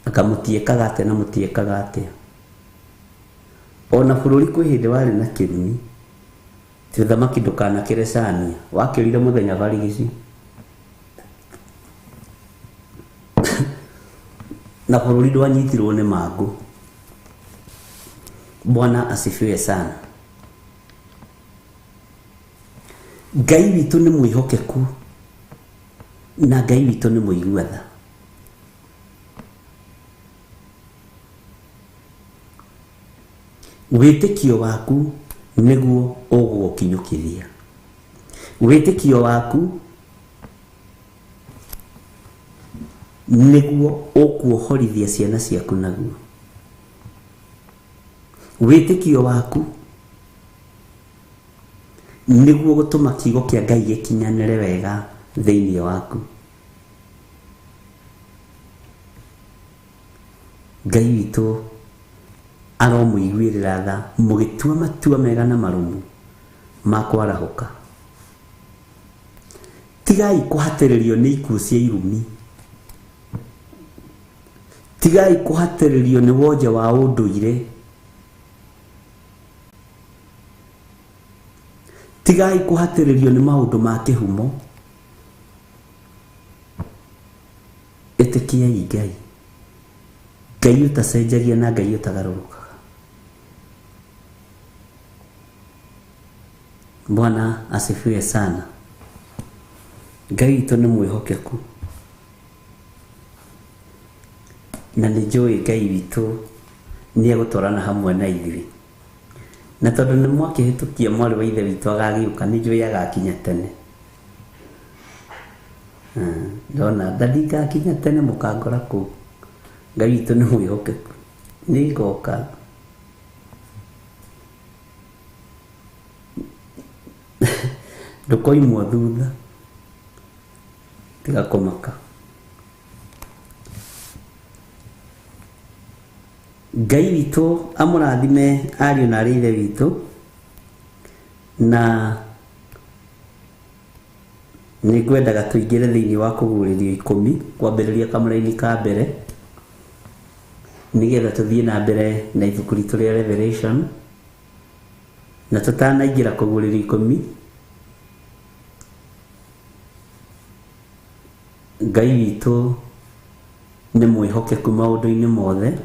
Anga mũtiĩkaga atĩa na mũtiĩkaga atĩa. Ona bũrũri kwĩ hĩndĩ warĩ na kĩrumi. Ti ũthamaki ndũkanakĩre cania. Wakĩrire mũthenya barigici. Na bũrũri ndwanyitirwo nĩ mangũ. Bwana asifiwe sana. Ngai witũ nĩ mwĩhokeku na Ngai witũ nĩ mũigua tha. Wĩtĩkio waku nĩguo ũgũgũkinyũkithia. Wĩtĩkio waku nĩguo ũkuohorithia ciana ciaku naguo. Wĩtĩkio waku nĩguo gũtũma kiugo kĩa Ngai gĩkinyanĩre wega thĩinĩ waku. Ngai witũ aromũiguĩrĩra tha mũgĩtua matua mega na marũmu ma kwarahũka. Tigai kũhatĩrĩrio nĩ ikuũ cia irumi. Tigai kũhatĩrĩrio nĩ wonje wa ũndũire. Tigai kũhatĩrĩrio nĩ maũndũ ma kĩhumo. Ĩtĩkiai Ngai. Ngai ũtacenjagia na Ngai ũtagarũrũkaga. Bwana asifiwe sana. Ngai witũ nĩ mwĩhokeku. Na nĩ njũĩ Ngai witũ nĩ egũtwarana hamwe na ithuĩ. Na tondũ nĩ mwakĩhĩtũkia mwarĩ wa ithe witũ agagĩũka, nĩ njũĩ agakinya tene. Ndona ndandingakinya tene mũkangora kũu. Ngai witũ nĩ mwĩhokeku. Nĩ ngoka. Ndũkoimwo thutha. Tiga kũmaka. Ngai witũ amũrathime ariũ na arĩ ithe witũ, na nĩ ngwendaga tũingĩre thĩinĩ wa kũguũrĩrio ikũmi kwambĩrĩria kamũraini ka mbere, nĩgetha tũthiĩ na mbere na ibuku ritũ rĩa Revelation. Na tũtanaingĩra kũguũrĩrio ikũmi, Ngai witũ nĩ mwĩhokeku maũndũ-inĩ mothe,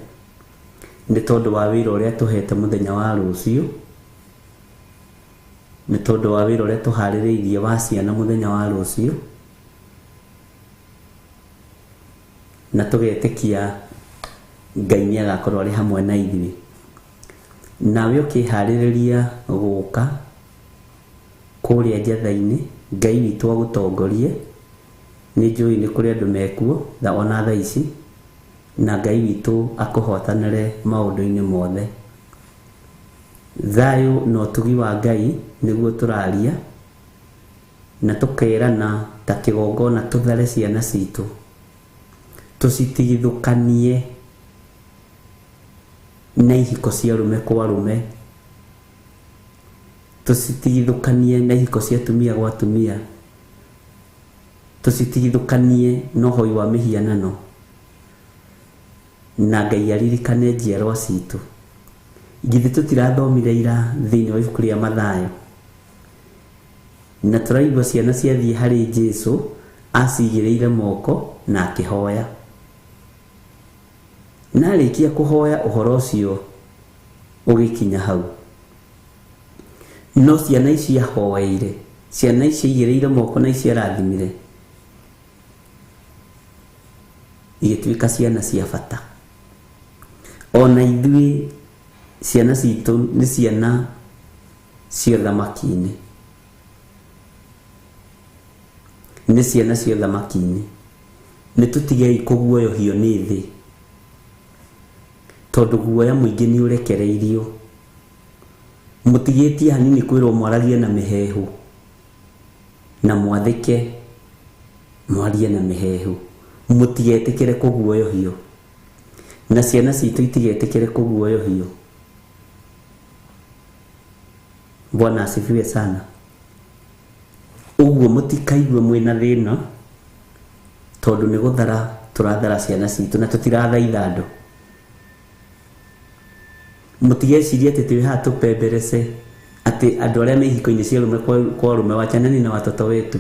nĩ tondũ wa wĩra ũrĩa tũhete mũthenya wa rũciũ, nĩ tondũ wa wĩra ũrĩa tũharĩrĩirie wa ciana mũthenya wa rũciũ, na tũgetĩkia Ngai nĩ agakorwo arĩ hamwe na ithuĩ. Nawe ũkĩharĩrĩria gũka kũrĩa njatha-inĩ, Ngai witũ agũtongorie. Nĩ njũĩ nĩ kũrĩ andũ mekuo ona thaa ici, na Ngai witũ akũhotanĩre maũndũ-inĩ mothe. Thayũ na ũtugi wa Ngai nĩguo tũraria, na tũkerana ta kĩgongona tũthare ciana citũ, tũcitigithũkanie Na ihiko cia arũme kwa arũme, tũcitigithũkanie na ihiko cia atumia gwa atumia, tũcitigithũkanie na ũhoi wa mĩhianano, na Ngai aririkane njiarwa citũ. Githĩ tũtirathomire ira thĩinĩ wa ibuku rĩa Mathayo, na tũraigua ciana ciathiĩ harĩ Jesu acigĩrĩire moko na akĩhoya. Na arĩkia kũhoya ũhoro ũcio ũgĩkinya hau. No ciana ici ahoeire, ciana ici aigĩrĩire moko na ici arathimire, igĩtuĩka ciana cia bata. Ona ithuĩ ciana citũ nĩ ciana cia ũthamaki-inĩ, nĩ ciana cia ũthamaki-inĩ. Nĩ tũtigei kũguoyohio nĩ thĩ, tondũ guoya mũingĩ nĩ ũrekereirio. Mũtigĩtie hanini kwĩrwo mwaragie na mĩheehũ, na mwathĩke mwarie na mĩheehũ. Mũtigetĩkĩre kũguoyohio, na ciana citũ itigetĩkĩre kũguoyohio. Bwana asifiwe sana. Ũguo mũtikaigue mwĩna thĩna, tondũ nĩ gũthara tũrathara ciana citũ na tũtirathaitha andũ. Mũtigecirie atĩ twĩ haha tũpemberece atĩ andũ arĩa me ihiko-inĩ cia arũme kwa arũme, wachaneni na watoto wetu,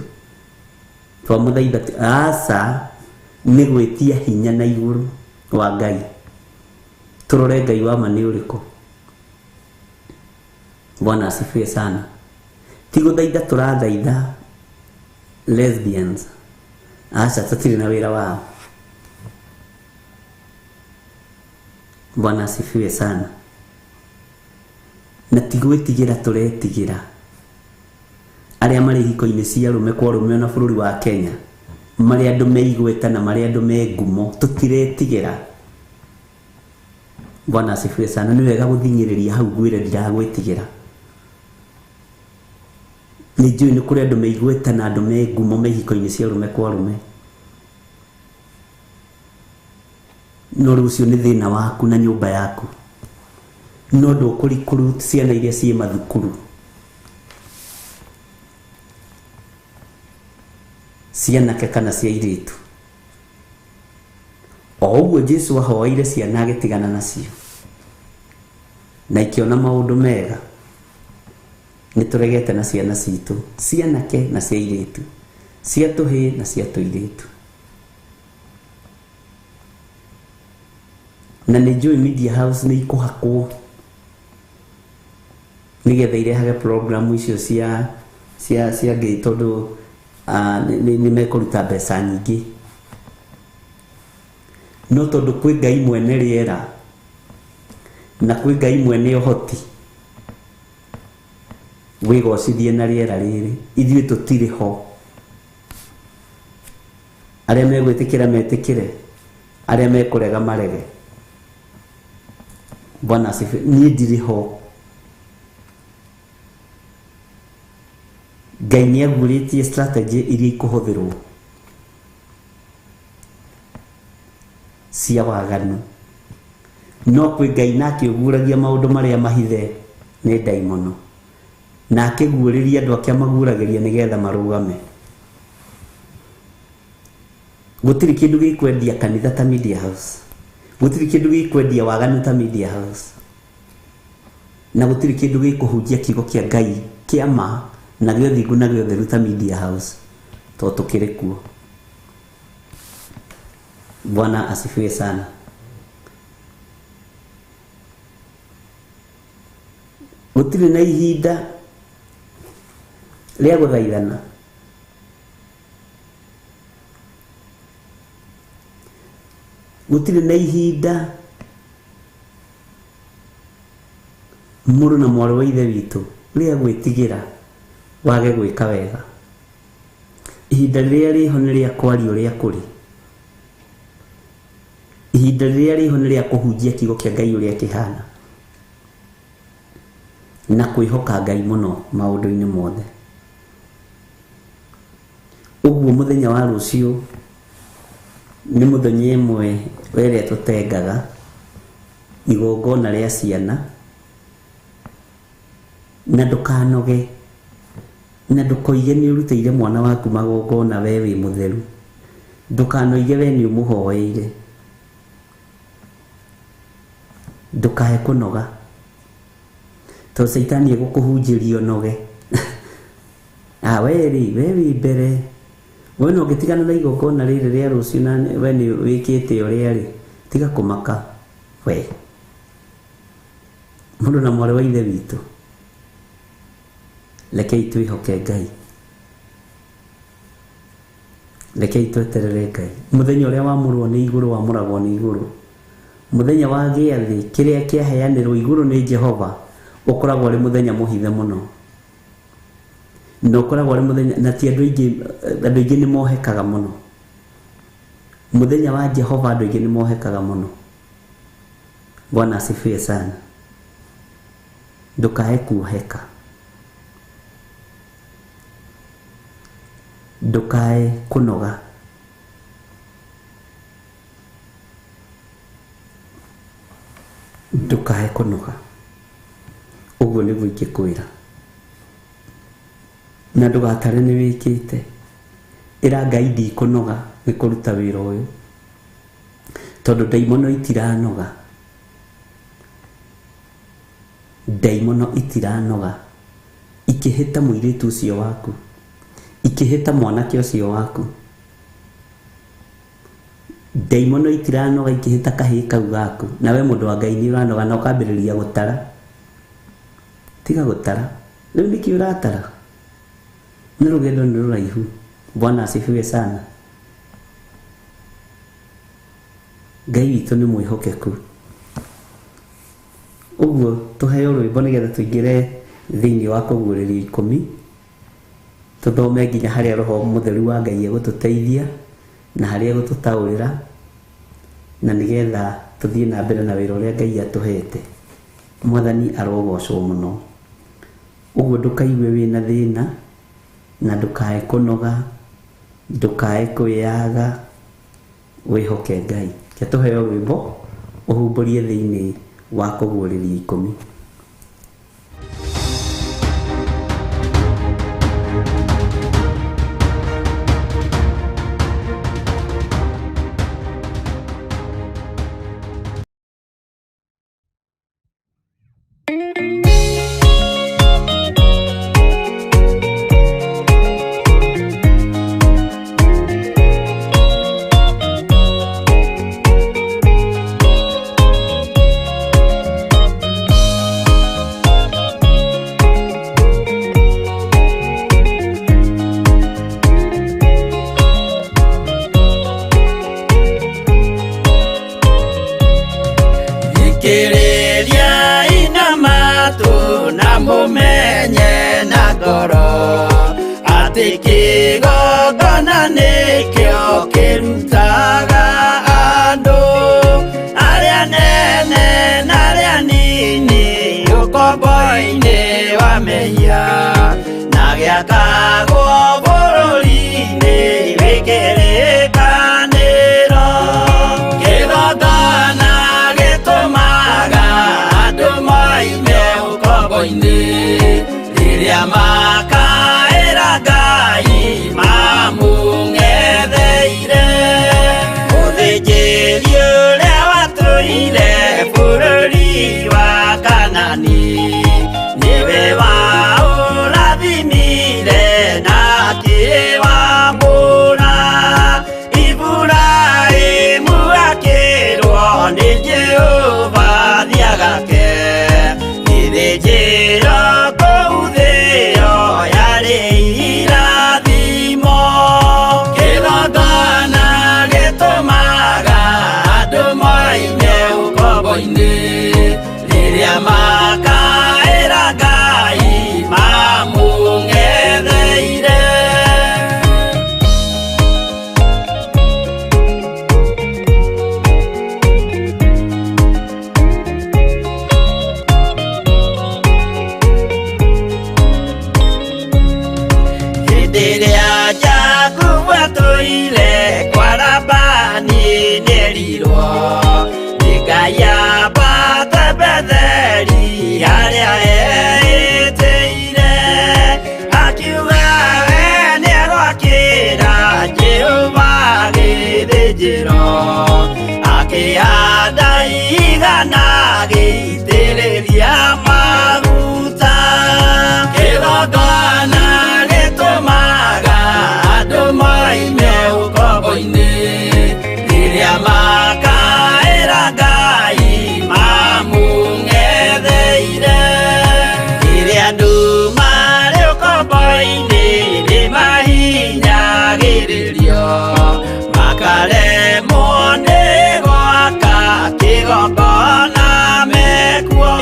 twamũthaitha aca, nĩ gwĩtia hinya na igũrũ wa Ngai. Tũrore Ngai wa ma nĩ ũrĩkũ. Bwana asifiwe sana. Ti gũthaitha tũrathaitha lesbians, aca, tũtirĩ na wĩra wao. Bwana asifiwe sana. Na ti gwĩtigĩra tũretigĩra arĩa marĩ ihiko-inĩ cia arũme kwa arũme ona bũrũri wa Kenya, marĩ andũ me igweta na marĩ andũ me ngumo, tũtiretigĩra. Bwana asifiwe sana. Nĩ wega gũthing'ĩrĩria hau ngwĩre ndiragwĩtigĩra. Nĩ njũĩ nĩ kũrĩ andũ me igweta na andũ me ngumo me ihiko-inĩ cia arũme kwa arũme, no rĩu ũcio nĩ thĩna waku na nyũmba yaku. No ndũkũrikũru ciana iria ciĩ mathukuru, cianake kana cia airĩtu. O ũguo Jesu ahoeire ciana agĩtigana nacio na ikĩona maũndũ mega, nĩ tũregete na ciana citũ, cianake na cia airĩtu, cia tũhĩĩ na cia tũirĩtu. Na nĩ njũĩ media house nĩ ikũhakwo nĩgetha irehage program icio cia cia cia gay, tondũ nĩ mekũruta mbeca nyingĩ. No tondũ kwĩ Ngai mwene rĩera na kwĩ Ngai mwene ũhoti, wĩgocithie na rĩera rĩrĩ, ithuĩ tũtirĩ ho. Arĩa megwĩtĩkĩra metĩkĩre, arĩa mekũrega marege. Bwana asifiwe. Niĩ ndirĩ ho. Ngai nĩ aguũrĩtie strategy iria ikũhũthĩrwo cia waganu, no kwĩ Ngai nake ũguũragia maũndũ marĩa mahithe nĩ ndaimono, na akĩguũrĩria andũ ake amaguũragĩria nĩgetha marũgame. Gũtirĩ kĩndũ gĩkwendia kanitha ta media house, gũtirĩ kĩndũ gĩkwendia waganu ta media house, na gũtirĩ kĩndũ gĩkũhunjia kiugo kĩa Ngai kĩa ma na gĩa ũthingu na gĩa ũtheru ta media house, tondũ tũkĩrĩ kuo. Bwana asifiwe sana. Gũtirĩ na ihinda rĩa gũthaithana. Gũtirĩ na ihinda mũrũ na mwarĩ wa ithe witũ rĩa gwĩtigĩra wage gwĩka wega. Ihinda rĩrĩa rĩho nĩ rĩa kwaria ũrĩa kũrĩ. Ihinda rĩrĩa rĩho nĩ rĩa kũhunjia kiugo kĩa Ngai ũrĩa kĩhana, na kwĩhoka Ngai mũno maũndũ-inĩ mothe. Ũguo mũthenya wa rũciũ nĩ mũthenya ĩmwe ĩrĩa tũtengaga, Igongona rĩa ciana, na ndũkanoge, na ndũkoige nĩ ũrutĩire mwana waku magongona we wĩ mũtheru. Ndũkanoige we nĩ ũmũhoeire. Ndũkae kũnoga, tondũ caitani egũkũhunjĩria ũnoge. Ah, we rĩ, we wĩ mbere, we no ũngĩtigana na igongona rĩrĩ rĩa rũciũ na we nĩ wĩkĩte ũrĩa rĩ, tiga kũmaka we. Mũndũ na mwarĩ wa ithe witũ, rekei twĩhoke Ngai, rekei tweterere Ngai. Mũthenya ũrĩa wamũrwo nĩ igũrũ wamũragwo nĩ igũrũ. Mũthenya wa gĩathĩ kĩrĩa kĩaheanĩrwo igũrũ nĩ Jehova ũkoragwo ũrĩ mũthenya mũhithe mũno, na ũkoragwo ũrĩ mũthenya na ti andũ aingĩ, andũ aingĩ nĩ mohekaga mũno. Mũthenya wa Jehova andũ aingĩ nĩ mohekaga mũno. Bwana asifiwe sana. Ndũkae kuoheka, ndũkae kũnoga, ndũkae kũnoga. Ũguo nĩguo ingĩkwĩra. Na ndũgatare nĩ wĩkĩte. Ĩra Ngai ndikũnoga nĩ kũruta wĩra ũyũ, tondũ ndaimono itiranoga. Ndaimono itiranoga ikĩhĩta mũirĩtu ũcio waku, ikĩhĩta mwanake ũcio waku. Ndaimono itiranoga ikĩhĩta kahĩĩ kau gaku, nawe mũndũ wa Ngai nĩ ũranoga na ũkambĩrĩria gũtara. Tiga gũtara. Rĩu nĩkĩ ũratara? Nĩ rũgendo nĩ rũraihu. Bwana asifiwe sana. Ngai witũ nĩ mwĩhokeku. Ũguo tũheo rwĩmbo nĩgetha tũingĩre thĩinĩ wa kũguũrĩrio ikũmi, tũthome nginya harĩa Roho Mũtheru wa Ngai egũtũteithia na harĩa egũtũtaũrĩra, na nĩgetha tũthiĩ na mbere na wĩra ũrĩa Ngai atũhete. Mwathani arogocwo mũno. Ũguo ndũkaigue wĩna thĩna, na ndũkae kũnoga, ndũkae kwĩyaga, wĩhoke Ngai. Reke tũheo rwĩmbo ũhumbũrie thĩinĩ wa kũguũrĩrio ikũmi. Thikĩrĩria ina matũ na mũmenye na ngoro atĩ kĩgongona nĩkĩo kĩrutaga andũ arĩa nene na arĩa nini ũkombo-inĩ wa mehia na gĩakagwo bũrũri-inĩ wĩ kĩrĩkanĩro. Kĩgongona gĩtũmaga andũ moime ũkombo-inĩ rĩrĩa makaĩra Ngai mamũng'etheire. Mũthĩnjĩri ũrĩa watũire bũrũri wa Kanani nĩwe waũrathimire na akĩwamũra. Iburahĩmu akĩrwo nĩ Jehova thiagake gĩthĩnjĩro kũu thĩo yarĩ irathimo. Kĩgongona gĩtũmaga andũ moime ũkombo-inĩ rĩrĩa makaĩra Ngai mamũng'etheire. Hĩndĩ ĩrĩa Jakubu atũire kwa Labani nĩerirwo nĩ Ngai kana gĩitĩrĩria maguta. Kĩgongona gĩtũmaga andũ moime ũkombo-inĩ, rĩrĩa makaĩra Ngai mamũng'etheire. Rĩrĩa andũ marĩ ũkombo-inĩ nĩmahinyagĩrĩrio, makaremwo nĩ gwaka kĩgongona mekuo.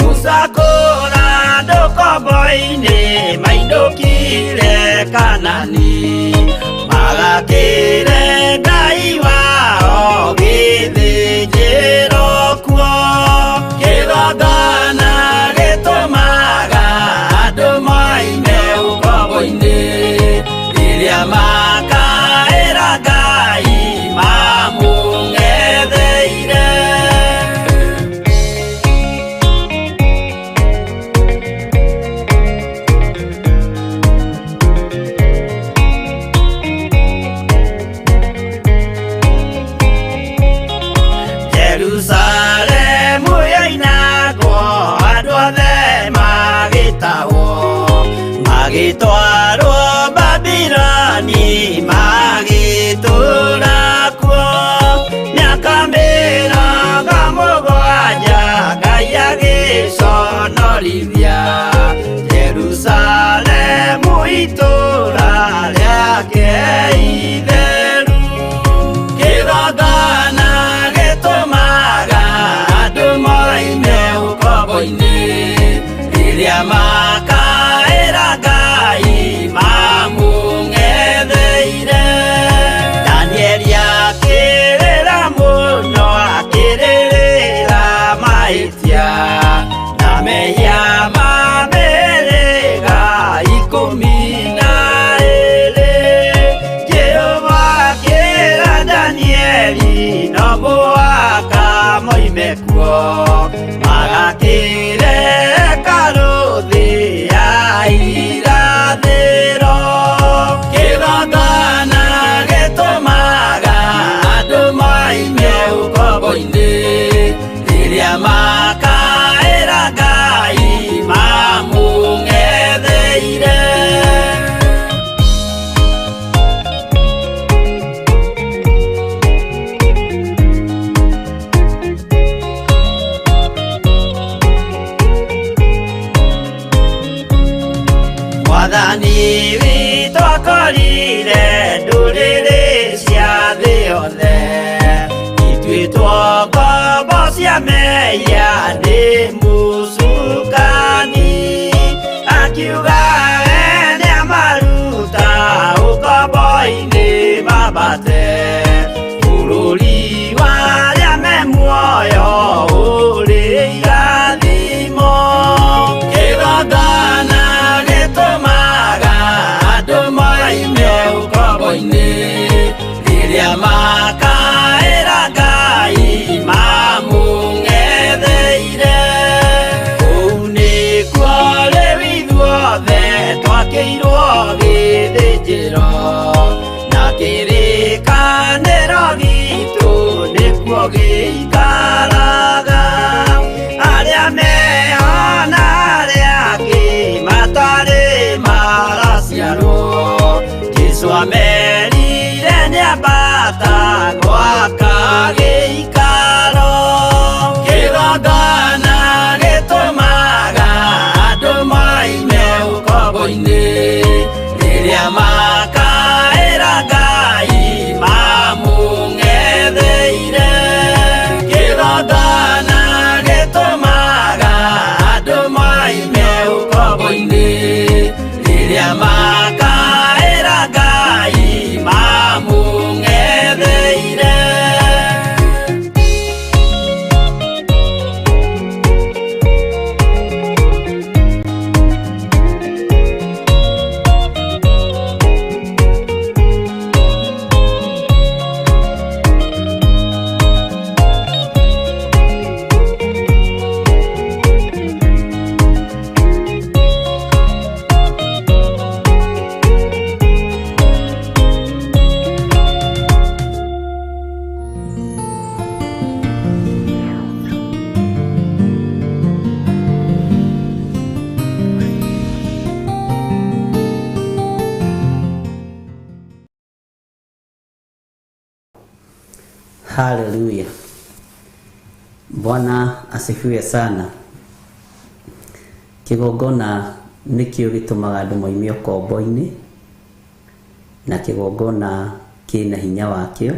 Musa kũra andũ ũkombo-inĩ mainũkire Kanani, magakĩre Ngai wao gĩthĩnjĩro kuo. Kĩgongona gĩtũmaga andũ moime ũkombo-inĩ, rĩrĩa makaĩra Ngai mamũng'etheire. Jerusalemu yoinagwo andũ othe magĩtahwo, magĩtwarwo Babiloni magĩtũũra kuo. Mĩaka 70 Ngai agĩconorithia Jerusalemu itũũra rĩake itheru. Kĩgongona gĩtũmaga andũ moime ũkombo-inĩ, rĩrĩa makaĩra Ngai mamũng'etheire. Danieli akĩrĩra mũno, akĩrĩrĩra mahĩtia na mehia ma mĩhĩrĩga 12. Jehova akĩra Danieli no mũhaka moime kuo, magakĩre hekarũ thĩ ya irathĩro. Kĩgongona gĩtũmaga andũ moime ũkombo-inĩ, rĩrĩa makaĩra Ngai mamũng'etheire. Mwathani witũ akorire ndũrĩrĩ cia thĩ yothe, ituĩtwo ngombo cia mehia nĩ mũcukani. Akiuga we nĩamaruta ũkombo-inĩ mambate bũrũri wa arĩa me muoyo ũrĩ irathimo. Kĩgongona gĩtũmaga andũ moime ũkombo-inĩ, rĩrĩa makaĩra Ngai mamũng'etheire. Kũu nĩkuo rĩu ithuothe twakĩirwo gĩthĩnjĩro, na Haleluya. Bwana asifiwe sana. Kĩgongona nĩkĩo gĩtũmaga andũ moime ũkombo-inĩ, na kĩgongona kĩna hinya wakĩo.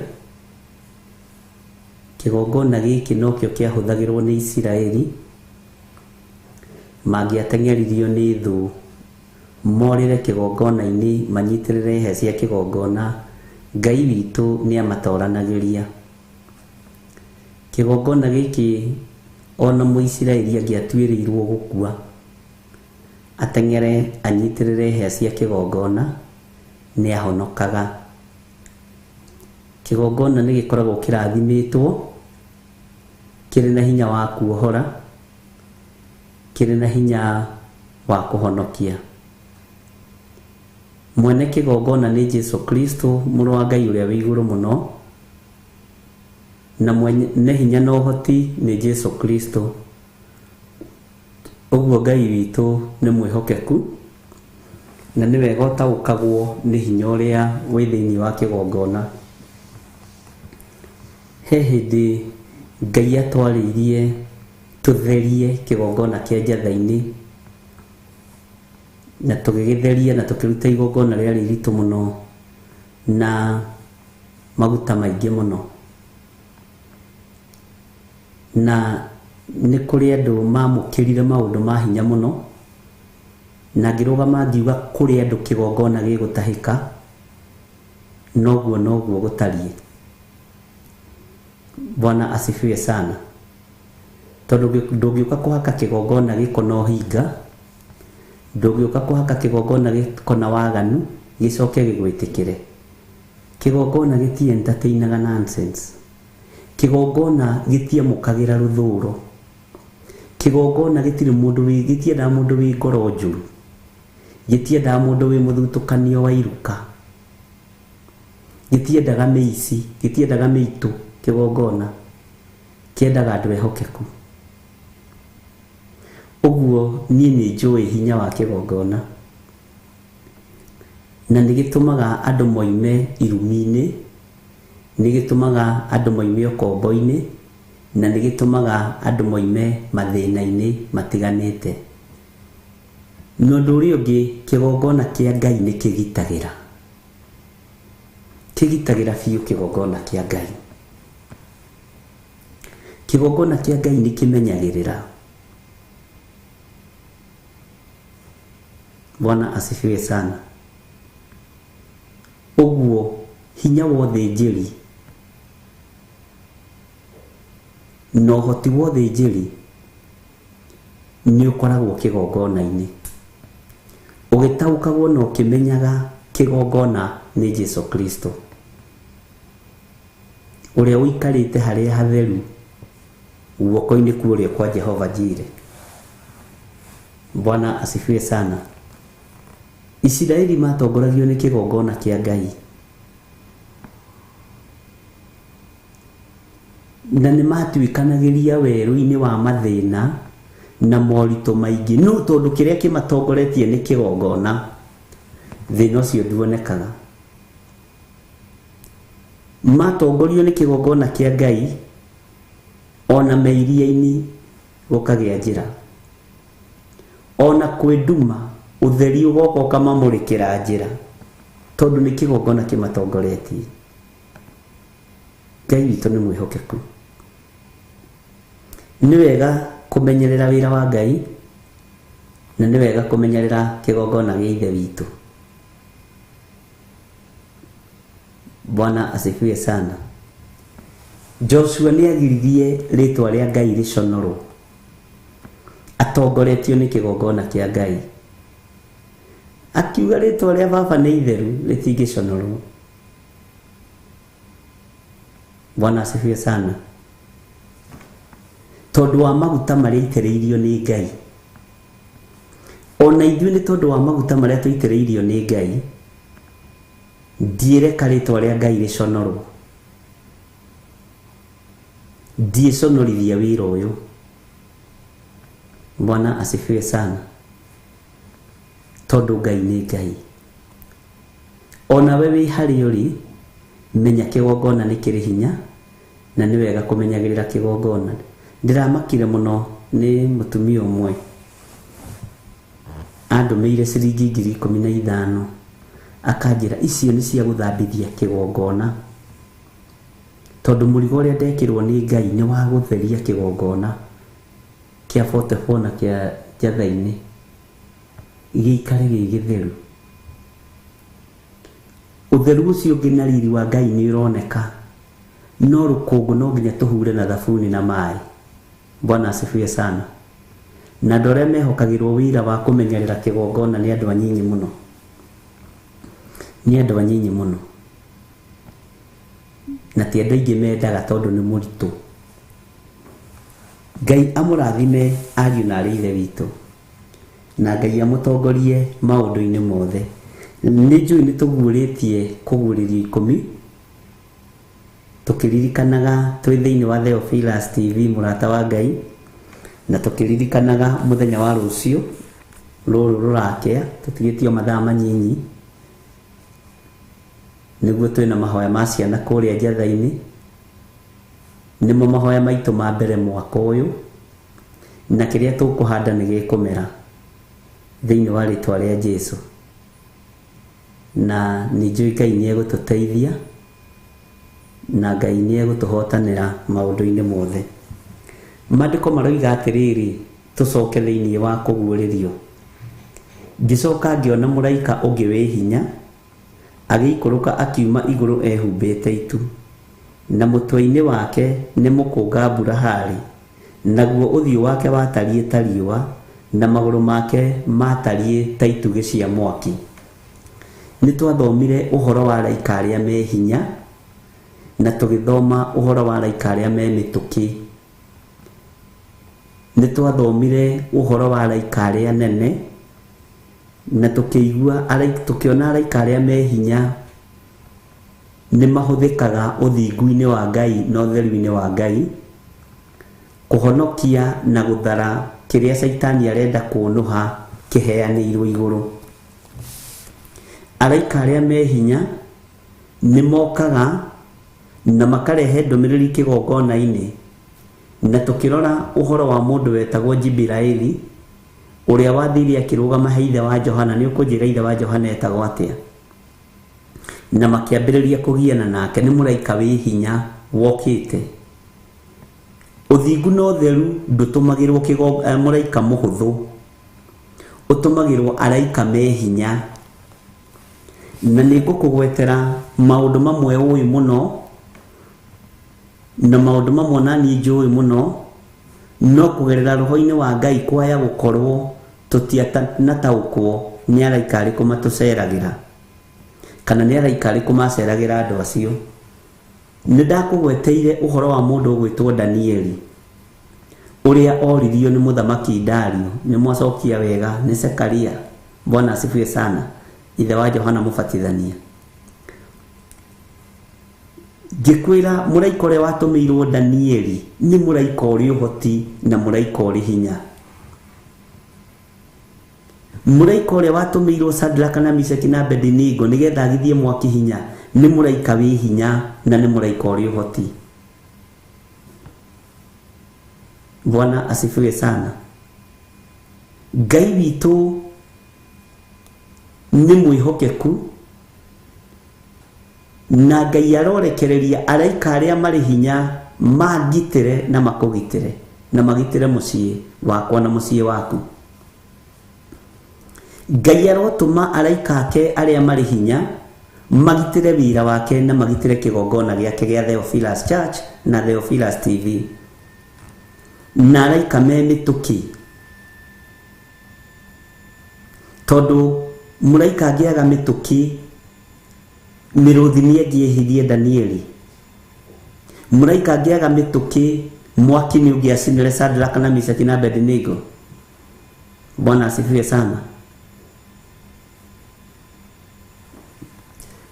Kĩgongona gĩkĩ nokĩo kĩahũthagĩrwo nĩ Isiraeli mangĩateng'eririo nĩ thũ, morĩre kĩgongona-inĩ, manyitĩrĩre hĩa cia kĩgongona, Ngai witũ nĩamatoranagĩria. Kĩgongona gĩkĩ ona Mũisiraeli angĩatuĩrĩirwo gũkua, ateng'ere anyitĩrĩre hĩa cia kĩgongona, nĩahonokaga. Kĩgongona nĩ gĩkoragwo kĩrathimĩtwo, kĩrĩ na hinya wa kuohora, kĩrĩ na hinya wa kũhonokia. Mwene kĩgongona nĩ Jesu Kristo, mũrũ wa Ngai ũrĩa wĩ igũrũ mũno, na mwene hinya na ũhoti nĩ Jesu Kristo. Ũguo Ngai witũ nĩ mwĩhokeku, na nĩ wega ũtaũkagwo nĩ hinya ũrĩa wĩ thĩinĩ wa kĩgongona. He hĩndĩ Ngai atwarĩirie tũtherie kĩgongona kĩa Njathai-inĩ, na tũgĩgĩtheria na tũkĩruta igongona rĩarĩ iritũ mũno na maguta maingĩ mũno. Na nĩ kũrĩ andũ mamũkĩrire maũndũ ma hinya mũno, na ngĩrũgama ngiuga kũrĩ andũ kĩgongona gĩgũtahĩka, noguo noguo gũtariĩ. Bwana asifiwe sana. Tondũ ndũngĩũka kũhaka kĩgongona gĩko na ũhinga, ndũngĩũka kũhaka kĩgongona gĩko na waganu, gĩcoke gĩgwĩtĩkĩre. Kĩgongona gĩti entertainaga nonsense. Kĩgongona gĩtiamũkagĩra rũthũro. Kĩgongona gĩtirĩ mũndũ wĩ, gĩtiendaga mũndũ wĩ ngoro njũru, gĩtiendaga mũndũ wĩ mũthutũkanio wa iruka, gĩtiendaga mĩici, gĩtiendaga mĩitũ. Kĩgongona kĩendaga andũ ehokeku. Ũguo niĩ nĩ njũĩ hinya wa kĩgongona, na nĩ gĩtũmaga andũ moime irumi-inĩ, nĩ gĩtũmaga andũ moime ũkombo-inĩ, na nĩ gĩtũmaga andũ moime mathĩna-inĩ matiganĩte. Na ũndũ ũrĩa ũngĩ, kĩgongona kĩa Ngai nĩ kĩgitagĩra, kĩgitagĩra biũ kĩgongona kĩa Ngai. Kĩgongona kĩa Ngai nĩ kĩmenyagĩrĩra. Bwana asifiwe sana. Ũguo hinya wa ũthĩnjĩri na ũhoti wa ũthĩnjĩri nĩ ũkoragwo kĩgongona-inĩ, ũgĩtaũkagwo na ũkĩmenyaga kĩgongona nĩ Jesu Kristo, ũrĩa ũikarĩte harĩa hatheru guoko-inĩ kwa ũrĩo kwa Jehova Jire. Bwana asifiwe sana. Isiraeli matongoragio nĩ kĩgongona kĩa Ngai, na nĩ matuĩkanagĩria werũ-inĩ wa mathĩna na moritũ maingĩ, no tondũ kĩrĩa kĩmatongoretie nĩ kĩgongona, thĩna ũcio nduonekaga. Matongorio nĩ kĩgongona kĩa Ngai, ona me iria-inĩ gũkagĩa njĩra, ona kwĩ nduma ũtheri ũgoka ũkamamũrĩkĩra njĩra, tondũ nĩ kĩgongona kĩmatongoretie. Ngai witũ nĩ mwĩhokeku. Nĩ wega kũmenyerera wĩra wa Ngai, na nĩ wega kũmenyerera kĩgongona gĩa Ithe witũ. Bwana asifiwe sana. Joshua nĩ agiririe rĩtwa rĩa Ngai rĩconorwo, atongoretio nĩ kĩgongona kĩa Ngai. Akiuga rĩtwa rĩa baba nĩ itheru, rĩtingĩconorwo. Bwana asifiwe sana. Tondũ wa maguta marĩa aitĩrĩirio nĩ Ngai, ona ithuĩ nĩ tondũ wa maguta marĩa tũitĩrĩirio nĩ Ngai, ndiĩreka rĩtwa rĩa Ngai rĩconorwo, ndiĩconorithia wĩra ũyũ. Bwana asifiwe sana. Tondũ Ngai nĩ Ngai. Ona we wĩ harĩa ũrĩ, menya kĩgongona nĩ kĩrĩ hinya, Na nĩ wega kũmenyagĩrĩra kĩgongona. Ndĩramakire mũno nĩ mũtumia ũmwe andũmĩire ciringi 15,000 akanjĩra icio nĩ cia gũthambithia kĩgongona tondũ mũrigo ũrĩa ndekĩrwo nĩ Ngai nĩ wa gũtheria kĩgongona kĩa 44 na kĩa Njatha-inĩ gĩikare gĩ gĩtheru. Ũtheru ũcio ũngĩ na riri wa Ngai nĩ ũroneka, no rũkũngũ no nginya tũhure na thabuni na maĩ. Bwana asifiwe sana. Na andũ arĩa mehokagĩrwo wĩra wa kũmenyerera kĩgongona nĩ andũ anyinyi mũno, nĩ andũ anyinyi mũno, na ti andũ aingĩ mendaga tondũ nĩ mũritũ. Ngai amũrathime ariũ na arĩ ithe witũ, na Ngai amũtongorie maũndũ-inĩ mothe. Nĩ njũĩ nĩ tũguũrĩtie kũguũrĩrio ikũmi, tũkĩririkanaga twĩ thĩinĩ wa Theophilus TV mũrata wa Ngai, na tũkĩririkanaga mũthenya wa rũciũ rũrũ rũrakĩa, tũtigĩtio mathaa manyinyi, nĩguo twĩna mahoya ma ciana kũrĩa Njatha-inĩ, nĩmo mahoya maitũ ma mbere mwaka ũyũ, na kĩrĩa tũkũhanda nĩ gĩkũmera thĩinĩ wa rĩtwa rĩa Jesu. Na nĩ njũĩ Ngai nĩ egũtũteithia, na Ngai nĩ egũtũhotanĩra maũndũ-inĩ mothe. Maandĩko maroiga atĩrĩrĩ, tũcoke thĩinĩ wa kũguũrĩrio. Ngĩcoka ngĩona mũraika ũngĩ wĩ hinya, agĩikũrũka akiuma igũrũ ehumbĩte itu, na mũtwe-inĩ wake nĩ mũkũnga mbura harĩ, naguo ũthiũ wake watariĩ ta riũa, na magũrũ make maatariĩ ta itugĩ cia mwaki. Nĩ twathomire ũhoro wa araika arĩa me hinya, na tũgĩthoma ũhoro wa araika arĩa me mĩtũkĩ. Nĩ twathomire ũhoro wa araika arĩa anene, na tũkĩigua tũkĩona araika arĩa me hinya nĩ mahũthĩkaga ũthingu-inĩ wa Ngai na ũtheru-inĩ wa Ngai, kũhonokia na gũthara kĩrĩa Caitani arenda kũnũha kĩheanĩirwo igũrũ. Araika arĩa me hinya nĩ mokaga na makarehe ndũmĩrĩri kĩgongona-inĩ, na tũkĩrora ũhoro wa mũndũ wetagwo Jibiraeli ũrĩa wathire akĩrũgama he ithe wa Johana. Nĩ ũkũnjĩra ithe wa Johana etagwo atĩa? Na makĩambĩrĩria kũgiana nake. Nĩ mũraika wĩ hinya wokĩte. Ũthingu na ũtheru ndũtũmagĩrwo mũraika mũhũthũ, ũtũmagĩrwo araika me hinya. Na nĩ ngũkũgwetera maũndũ mamwe ũĩ mũno, na maũndũ mamwe na niĩ njũĩ mũno, no kũgerera roho-inĩ wa Ngai kwaya gũkorwo tũtianataũkwo nĩ araika arĩkũ matũceragĩra, kana nĩ araika arĩkũ maceragĩra andũ acio. Nĩ ndakũgweteire ũhoro wa mũndũ ũgwĩtwo Danieli, ũrĩa oririo nĩ mũthamaki Dario. Nĩ mwacokia wega, nĩ Zekaria. Bwana asifiwe sana, ithe wa Johana Mũbatithania. Ngĩkwĩra mũraika ũrĩa watũmĩirwo Danieli nĩ mũraika ũrĩ ũhoti na mũraika ũrĩ hinya. Mũraika ũrĩa watũmĩirwo Shadraka na Meshaki na Abednego nĩgetha agithie mwaki hinya nĩ mũraika wĩ hinya na nĩ mũraika ũrĩ ũhoti. Bwana asifiwe sana. Ngai witũ nĩ mwĩhokeku, na Ngai arorekereria araika arĩa marĩ hinya mangitĩre na makũgitĩre na magitĩre mũciĩ wakwa na mũciĩ waku. Ngai arotũma araika ake arĩa marĩ hinya magitĩre wĩra wake na magitĩre kĩgongona gĩake gĩa Theophilus Church na Theophilus TV, na araika me mĩtũkĩ, tondũ mũraika angĩaga mĩtũkĩ mĩrũthi nĩ ĩngĩehirie Danieli. Mũraika angĩaga mĩtũkĩ mwaki nĩ ũngĩacinire Shadraka na Meshaki na Abednego. Bwana asifiwe sana.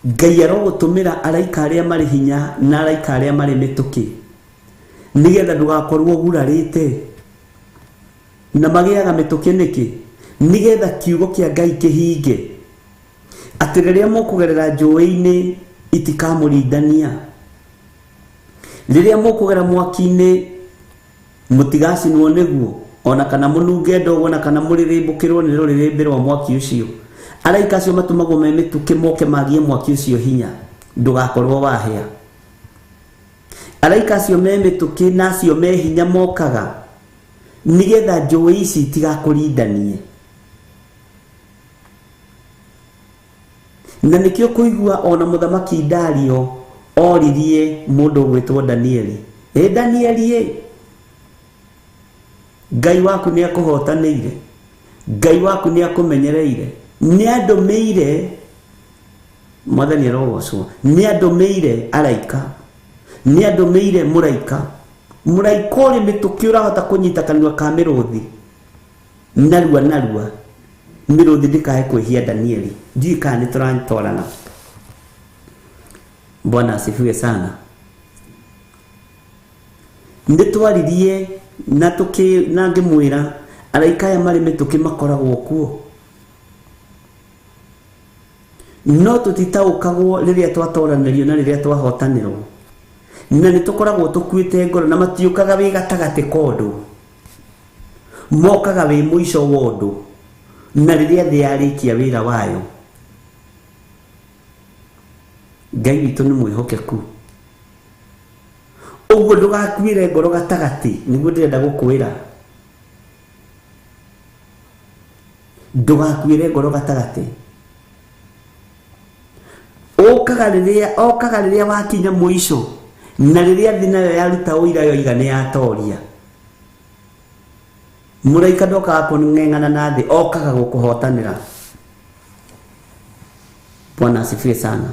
Ngai arogũtũmĩra araika arĩa marĩ hinya na araika arĩa marĩ mĩtũkĩ, nĩgetha ndũgakorwo ũgurarĩte. Na magĩaga mĩtũkĩ nĩkĩ? Nĩgetha kiugo kĩa Ngai kĩhinge, atĩ rĩrĩa mũkũgerera njũĩ-inĩ itikamũrindania, Rĩrĩa mũkũgera mwaki-inĩ mũtigacinwo nĩguo, ona kana mũnunge ndogo, ona kana mũrĩrĩmbũkĩrwo nĩ rũrĩrĩmbĩ rwa mwaki ũcio. Araika acio matũmagwo me mĩtũkĩ moke magie mwaki ũcio hinya, ndũgakorwo wahĩa. Araika acio me mĩtũkĩ na acio me hinya mokaga nĩgetha njũĩ ici itigakũrindanie. Na nĩkĩo kũigua ona mũthamaki Dario oririe mũndũ ũgwĩtwo Danieli, ĩ Danieli ĩ, Ngai waku nĩ akũhotanĩire, Ngai waku nĩ akũmenyereire, nĩ andũmĩire, Mwathani arogocwo, nĩ andũmĩire araika, nĩ andũmĩire mũraika, mũraika ũrĩ mĩtũkĩ ũrahota kũnyita kanua ka mĩrũthi narua narua, mĩrũthi ndĩkae kwĩhia Danieli. Ndiũĩ kana nĩ tũratwarana. Bwana asifiwe sana. Nĩ twaririe na tũkĩ na ngĩmwĩra araika aya marĩ mĩtũkĩ makoragwo kuo, no tũtitaũkagwo rĩrĩa twatoranĩrio na rĩrĩa twahotanĩrwo, na nĩ tũkoragwo tũkuĩte ngoro, na matiũkaga wĩ gatagatĩ ka ũndũ, mokaga wĩ mũico wa ũndũ, na rĩrĩa thĩ yarĩkia wĩra wayo. Ngai witũ nĩ mwĩhokeku, ũguo ndũgakuĩre ngoro gatagatĩ, nĩguo ndĩrenda gũkwĩra, ndũgakuĩre ngoro gatagatĩ. Ũkaga rĩrĩa, okaga rĩrĩa wakinya mũico, na rĩrĩa thĩ nayo yaruta ũira yoiga nĩ yatoria. Mũraika ndokaga kũng'eng'ana na thĩ, okaga gũkũhotanĩra. Bwana asifiwe sana.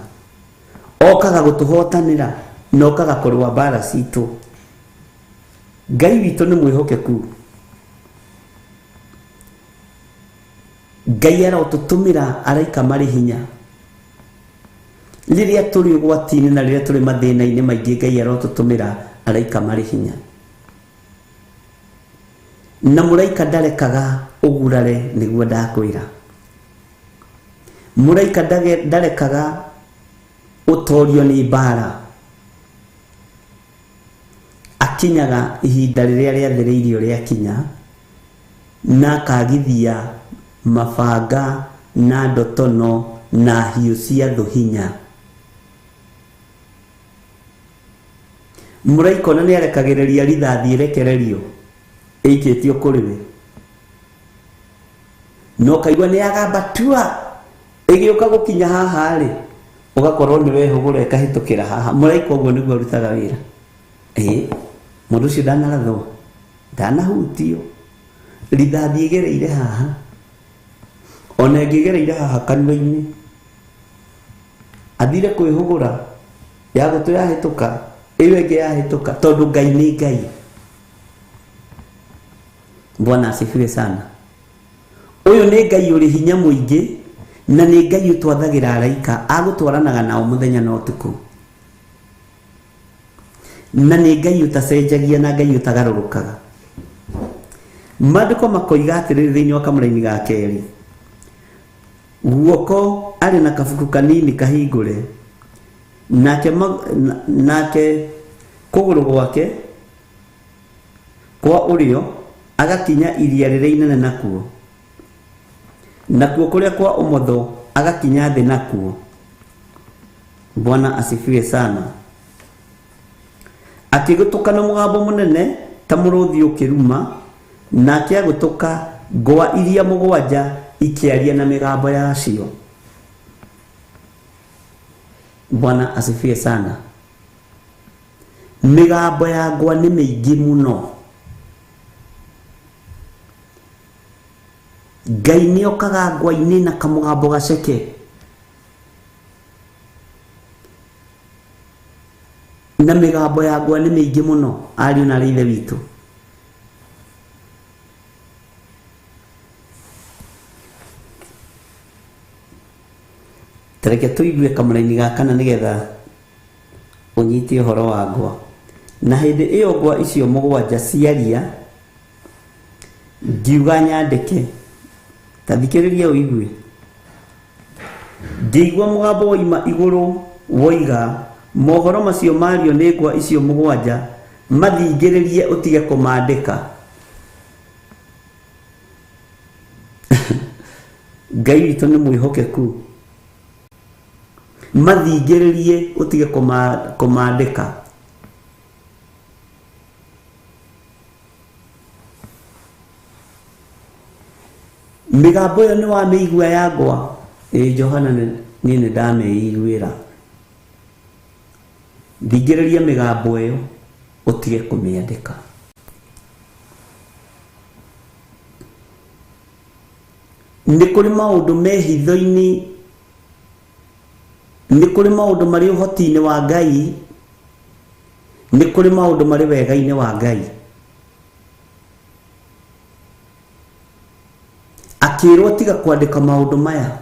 Okaga gũtũhotanĩra na okaga kũrũa mbara citũ. Ngai witũ nĩ mwĩhokeku. Ngai arotũtũmĩra araika marĩ hinya rĩrĩa tũrĩ ũgwati-inĩ na rĩrĩa tũrĩ mathĩna-inĩ maingĩ. Ngai arotũtũmĩra araika marĩ hinya, na mũraika ndarekaga ũgurare, nĩguo ndakwĩra. Mũraika ndarekaga ũtorio nĩ mbara, akinyaga ihinda rĩrĩa rĩathĩrĩirio rĩakinya, na akagithia mabanga na ndotono na hiũ cia thũ hinya. Mũraika ona nĩ arekagĩrĩria rithathi ĩrekererio ĩikĩtio kũrĩ we, na ũkaigua nĩ yagamba tua, ĩgĩũka gũkinya haha rĩ, ũgakorwo nĩ wehũgũra ĩkahĩtũkĩra haha. Mũraika ũguo nĩguo arutaga wĩra. Ĩĩ, mũndũ ũcio ndanarathwo, ndanahutio, rithathi ĩgereire haha, ona ĩngĩgereire haha kanua-inĩ, athire kwĩhũgũra, ya gũtũ yahĩtũka, ĩyo ĩngĩ yahĩtũka, tondũ Ngai nĩ Ngai. Bwana asifiwe sana. Ũyũ nĩ Ngai ũrĩ hinya mũingĩ, na nĩ Ngai ũtwathagĩra araika agũtwaranaga nao mũthenya na ũtukũ, na nĩ Ngai ũtacenjagia na Ngai ũtagarũrũkaga. Maandĩko makoiga atĩrĩrĩ thĩinĩ wa kamũraini ga kerĩ, guoko arĩ na kabuku kanini kahingũre, nake, nake kũgũrũ gwake kwa ũrĩo agakinya iria rĩrĩa inene nakuo, nakuo kũrĩa kwa ũmotho agakinya thĩ nakuo. Bwana asifiwe sana. Akĩgũtũka na mũgambo mũnene ta mũrũthi ũkĩruma, nake agũtũka ngwa iria mũgwanja ikĩaria na mĩgambo yacio. Bwana asifiwe sana. Mĩgambo ya ngwa nĩ mĩingĩ mũno. Ngai nĩ okaga ngwa-inĩ na kamũgambo gaceke, na mĩgambo ya ngwa nĩ mĩingĩ mũno, ariũ na arĩ ithe witũ. Tareke tũigue kamũraini ga kana nĩgetha ũnyite ũhoro wa ngwa. Na hĩndĩ ĩyo ngwa icio mũgwanja ciaria, ngiuga nyandĩke. Ta thikĩrĩria ũigue. Ngĩigua mũgambo woima igũrũ woiga, Mohoro macio mario nĩ ngwa icio mũgwanja mathingĩrĩrie ũtige kũmandĩka. Ngai witũ nĩ mwĩhokeku. Mathingĩrĩrie ũtige kũmandĩka. Mĩgambo ĩyo nĩ wamĩigua ya ngwa? Ĩĩ Johana niĩ nĩ ndamĩiguĩra. Thingĩrĩria mĩgambo ĩyo ũtige kũmĩandĩka. Nĩ kũrĩ maũndũ me hitho-inĩ, nĩ kũrĩ maũndũ marĩ ũhoti-inĩ wa Ngai, nĩ kũrĩ maũndũ marĩ wega-inĩ wa Ngai. Akĩrwo tiga kwandĩka maũndũ maya,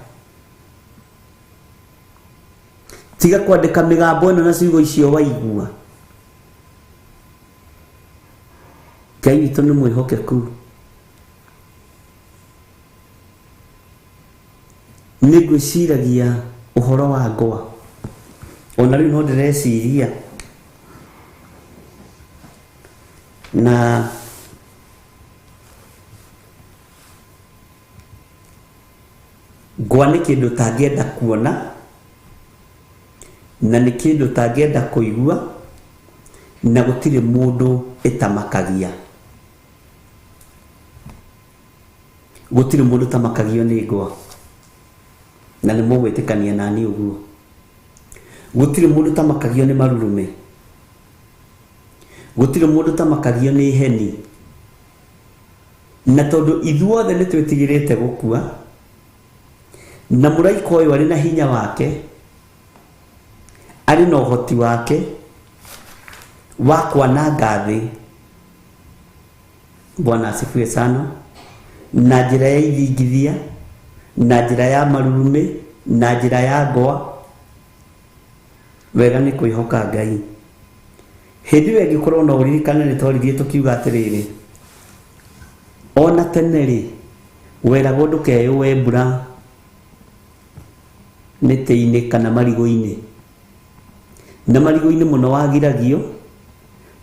tiga kwandĩka mĩgambo ĩno na ciugo icio waigua. Ngai witũ nĩ mwĩhokeku. Nĩ ngwĩciragia ũhoro wa ngwa, ona rĩu no ndĩreciria na ngwa nĩ kĩndũ ũtangĩenda kuona na nĩ kĩndũ ũtangĩenda kũigua na gũtirĩ mũndũ ĩtamakagia. Gũtirĩ mũndũ ũtamakagio nĩ ngwa, na nĩ mũgwĩtĩkania nani ũguo. Gũtirĩ mũndũ ũtamakagio nĩ marurume, gũtirĩ mũndũ ũtamakagio nĩ heni. Na tondũ ithuothe nĩ twĩtigĩrĩte gũkua, na mũraika ũyũ arĩ na hinya wake, arĩ na ũhoti wake wa kwananga thĩ. Bwana asifiwe sana. Na njĩra ya ithingithia, na njĩra ya marurume, na njĩra ya ngwa. Wega nĩ kwĩhoka Ngai. Hĩndĩ ĩyo ĩngĩkorwo no ũririkane nĩ twaririe tũkiuga atĩrĩrĩ, ona tene rĩ, weragwo ndũkeyũe mbura mĩtĩ-inĩ kana marigũ-inĩ. Na marigũ-inĩ mũno wagiragio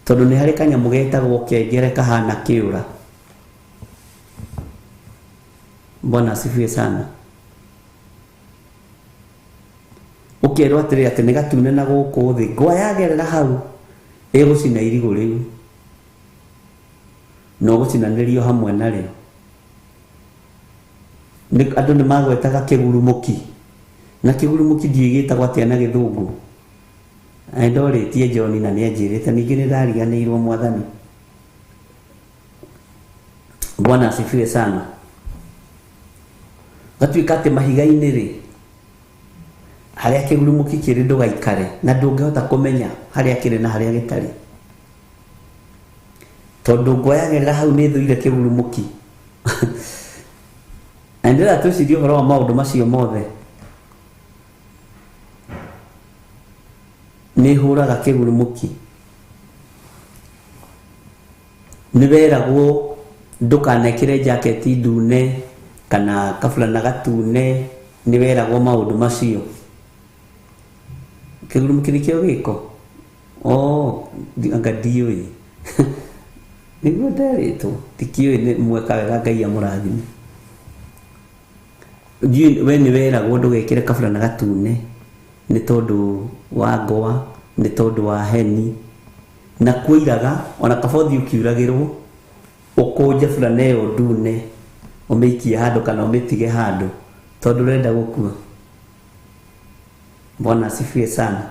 tondũ nĩ harĩ kanyamũ getagwo kengere kahana kĩũra. Bwana asifiwe sana. Ũkerwo atĩrĩ atĩ nĩ gatune na gũkũ thĩ, ngwa yagerera hau ĩgũcina irigũ rĩu na ũgũcinanĩrio hamwe narĩo. Andũ nĩ magwetaga kĩgurumũki, na kĩgurumũki ndiũĩ gĩtagwo atĩa na gĩthũngũ. Ndorĩtie John na nĩ anjĩrĩte, ningĩ nĩ ndariganĩirwo mwathani. Bwana asifiwe sana. Gatuĩka atĩ mahiga-inĩ rĩ, harĩa kĩgurumũki kĩrĩ ndũgaikare, na ndũngĩhota kũmenya harĩa kĩrĩ na harĩa gĩtarĩ, tondũ ngwa yagerera hau nĩ ĩthũire kĩgurumũki. Na ndĩrenda twĩcirie ũhoro wa maũndũ macio mothe. Nĩ hũraga kĩgurumũki. Nĩ weragwo ndũkanekĩre jaketi ndune kana kaburana gatune, nĩ weragwo maũndũ macio. Kĩgurumũki nĩkĩo gĩko? Oh, anga ndiũĩ. Nĩguo nderĩtwo, ndikĩũĩ nĩ mweka wega Ngai amũrathime. Ndiũĩ we nĩ weragwo ndũgekĩre kaburana gatune nĩ tondũ wa ngwa, nĩ tondũ wa heni. Na kwoiraga ona kaba ũthiĩ ũkiuragĩrwo, ũkũnje burana ĩyo ndune, ũmĩikie handũ kana ũmĩtige handũ tondũ ũrenda gũkua. Bwana asifiwe sana.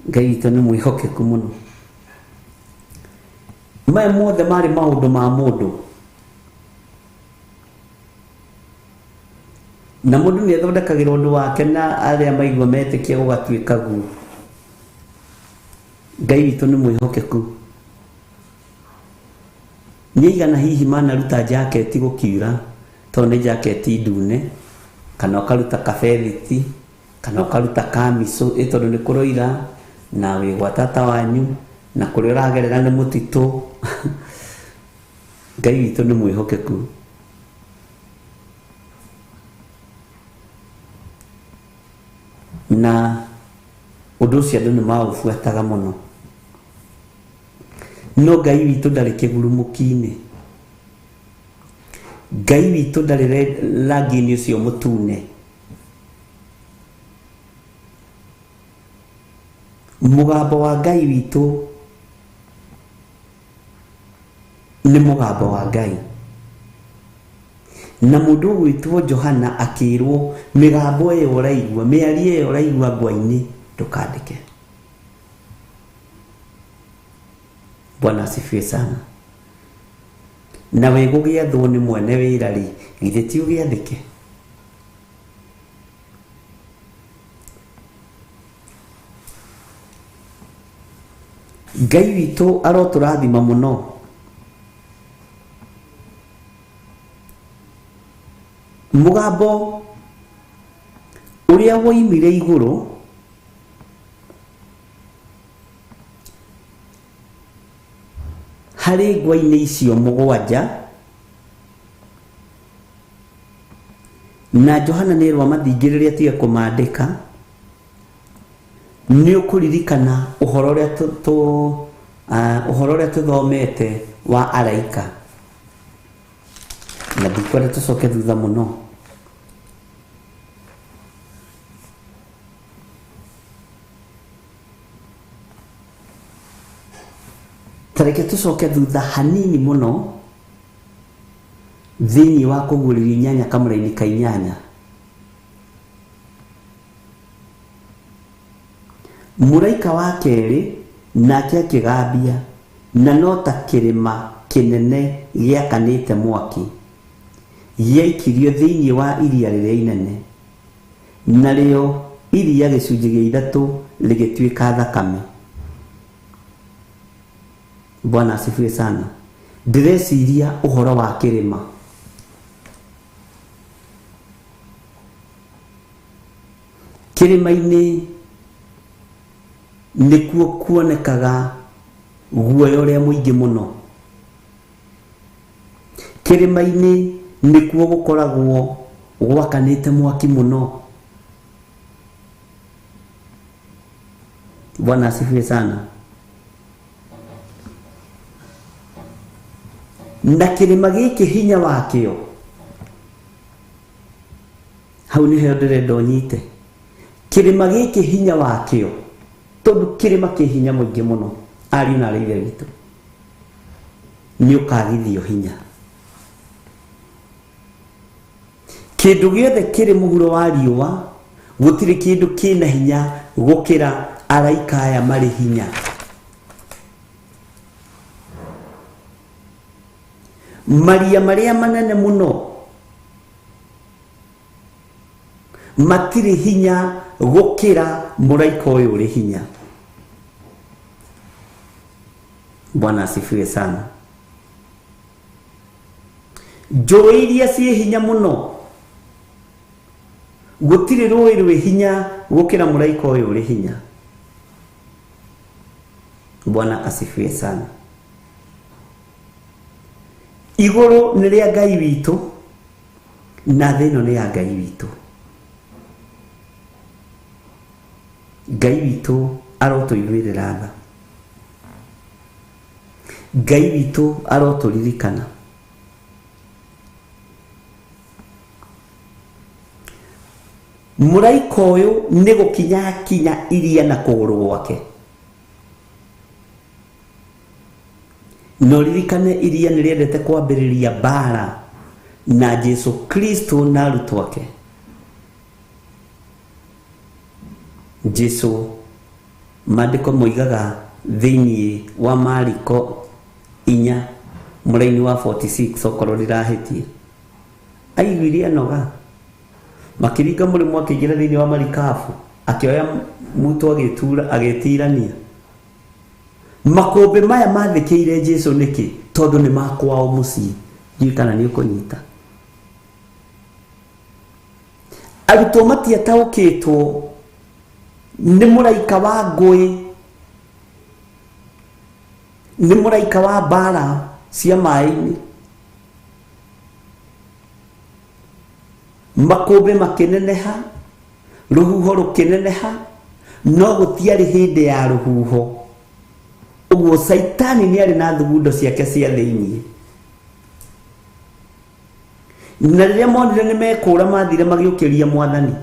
Ngai witũ nĩ mwĩhokeku mũno. Maya mothe marĩ maũndũ ma mũndũ, na mũndũ nĩ athondekagĩra ũndũ wake na arĩa maigua metĩkia gũgatuĩka guo. Ngai witũ nĩ mwĩhokeku. Nĩ aigana hihi manaruta jaketi gũkiura, tondũ nĩ jaketi ndune, kana ũkaruta kabethiti, kana ũkaruta kamicũ, ĩ tondũ nĩ kũroira na wĩ gwa tata wanyu na kũrĩa ũragerera nĩ mũtitũ. Ngai witũ nĩ mwĩhokeku. Na ũndũ ũcio andũ nĩ maũbuataga mũno. No Ngai witũ ndarĩ kĩgurumũki-inĩ. Ngai witũ ndarĩ rangi-inĩ ũcio mũtune. Mũgambo wa Ngai witũ nĩ mũgambo wa Ngai. Na mũndũ ũgwĩtwo Johana akĩrwo mĩgambo ĩyo ũraigua, mĩario ĩyo ũraigua ngwa-inĩ ndũkandĩke. Bwana asifiwe sana. Na we gũgĩathwo nĩ mwene wĩra rĩ, githĩ ti ũgĩathĩke? Ngai witũ arotũrathima mũno. Mũgambo ũrĩa woimire igũrũ harĩ ngwa-inĩ icio mũgwanja na Johana nĩerwo amathingĩrĩrie atige kũmandĩka nĩ ũkũririkana ũhoro ũrĩa ũhoro ũrĩa tũthomete wa araika na ndikwenda tũcoke thutha mũno. Ta reke tũcoke thutha hanini mũno thĩinĩ wa kũguũrĩrio inyanya kamũraini ka inyanya. Mũraika wa kerĩ nake akĩgambia, na no ta kĩrĩma kĩnene gĩakanĩte mwaki, gĩaikirio thĩinĩ wa iria rĩrĩa inene, narĩo iria gĩcunjĩ gĩa ithatũ rĩgĩtuĩka thakame. Bwana asifiwe sana. Ndĩreciria ũhoro wa kĩrĩma. Kĩrĩma-inĩ nĩkuo kuonekaga guoya ũrĩa mũingĩ mũno. Kĩrĩma-inĩ nĩkuo gũkoragwo gwakanĩte mwaki mũno. Bwana asifiwe sana. Na kĩrĩma gĩkĩ hinya wakĩo hau nĩho ndĩrenda ũnyite. Kĩrĩma gĩkĩ hinya wakĩo, tondũ kĩrĩma kĩ hinya mũingĩ mũno, ariũ na aarĩ a Ithe witũ, nĩ ũkagithio hinya. Kĩndũ gĩothe kĩrĩ mũhuro wa riũa, gũtirĩ kĩndũ kĩna hinya gũkĩra araika aya marĩ hinya. Maria marĩa manene mũno matirĩ hinya gũkĩra mũraika ũyũ ũrĩ hinya. Bwana asifiwe sana. Njũĩ iria ciĩ hinya mũno, gũtirĩ rũĩ rwĩ hinya gũkĩra mũraika ũyũ ũrĩ hinya. Bwana asifiwe sana. Igũrũ nĩ rĩa Ngai witũ na thĩ ĩno nĩ ya Ngai witũ. Ngai witũ arotũiguĩrĩra tha. Ngai witũ arotũririkana. Mũraika ũyũ nĩ gũkinya akinya iria na kũgũrũ gwake. Na ũririkane iria nĩ rĩendete kwambĩrĩria mbara na Jesu Kristo na arutwo ake. Jesu maandĩko moigaga thĩinĩ wa Mariko inya mũraini wa 46 okorwo ndirahĩtia, aiguire anoga makĩringa mũrĩmo akĩingĩra thĩinĩ wa marikabu akĩoya muto agĩtura agĩtirania. Makũmbĩ maya mathĩkĩire Jesu nĩkĩ? Tondũ nĩ makwao mũciĩ. Ndiũĩ kana nĩ ũkũnyita. Arutwo matiataũkĩtwo nĩ mũraika wa ngũĩ, nĩ mũraika wa mbara cia maĩ-inĩ. Makũmbĩ makĩneneha, Rũhuho rũkĩneneha, no gũtiarĩ hĩndĩ ya rũhuho. Ũguo Caitani nĩ arĩ na thugundo ciake cia thĩinĩ. Na rĩrĩa monire nĩ mekũũra, mathire magĩũkĩria Mwathani,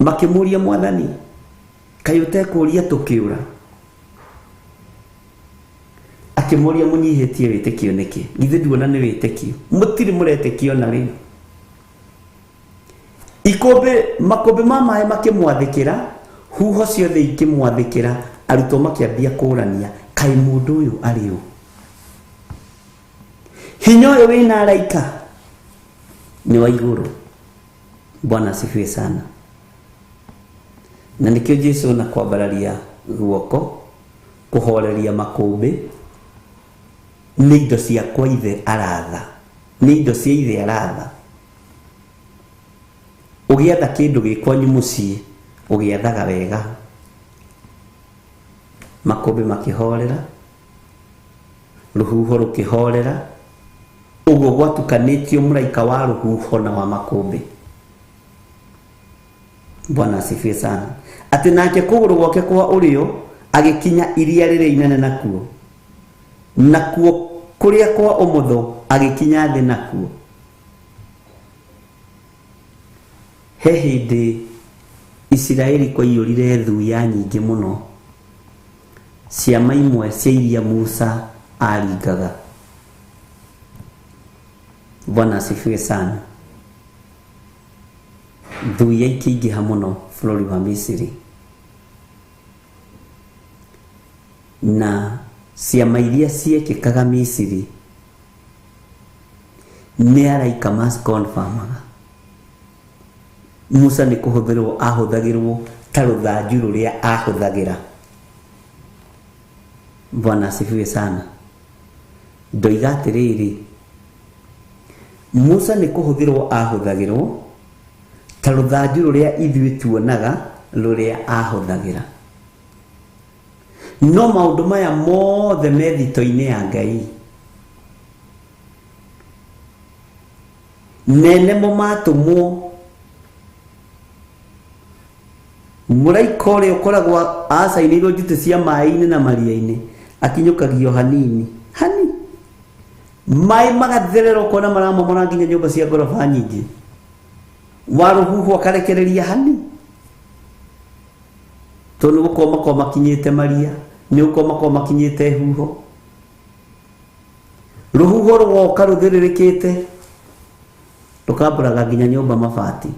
makĩmũria, Mwathani, kaĩ ũtekũũria tũkĩũra? Akĩmũria, mũnyihĩtie wĩtĩkio nĩkĩ? Githĩ nduona nĩ wĩtĩkio? Mũtirĩ mũretĩkio na rĩu. Ikũmbĩ, makũmbĩ ma maĩ makĩmwathĩkĩra, huho ciothe ikĩmwathĩkĩra. Arutwo makĩambia kũrania, kaĩ mũndũ ũyũ arĩ ũ? Hinya ũyũ wĩna araika nĩ wa igũrũ. Bwana asifiwe sana. Na nĩkĩo Jesu na kwambararia guoko kũhoreria makũmbĩ, nĩ indo cia kwa ithe aratha, nĩ indo cia ithe aratha. Ũgĩatha kĩndũ gĩ kwanyu mũciĩ, ũgĩathaga wega. Makũmbĩ makĩhorera, rũhuho rũkĩhorera. Ũguo gwatukanĩtio mũraika wa rũhuho na wa makũmbĩ. Bwana asifiwe sana. Atĩ nake kũgũrũ gwake kwa ũrĩo agĩkinya iria rĩrĩa inene nakuo, nakuo kũrĩa kwa ũmotho agĩkinya thĩ nakuo. He hĩndĩ Isiraeli kwaiyũrire thuya nyingĩ mũno, ciama imwe cia iria Musa aringaga. Bwana asifiwe sana. Thuya ikĩingĩha mũno bũrũri wa Misiri, na ciama iria ciekĩkaga Misiri nĩ araika macikonfamaga. Musa nĩ kũhũthĩrwo ahũthagĩrwo ta rũthanju rũrĩa ahũthagĩra. Bwana asifiwe sana. Ndoiga atĩrĩrĩ, Musa nĩ kũhũthĩrwo ahũthagĩrwo ta rũthanju rũrĩa ithuĩ tuonaga rũrĩa ahũthagĩra. No maũndũ maya mothe me thito-inĩ ya Ngai. Nene mo matũmwo, mũraika ũrĩa ũkoragwo acainĩirwo njutĩ cia maĩ-inĩ na maria-inĩ akinyũkagio hanini hani, maĩ magatherera, ũkona maramomora nginya nyũmba cia ngoroba nyingĩ. Wa rũhuho akarekereria hani, tondũ nĩ gũkorwo makorwo makinyĩte maria, nĩ gũkorwo makorwo makinyĩte huho. Rũhuho rũgoka rũthĩrĩrĩkĩte rũkambũraga nginya nyũmba mabati.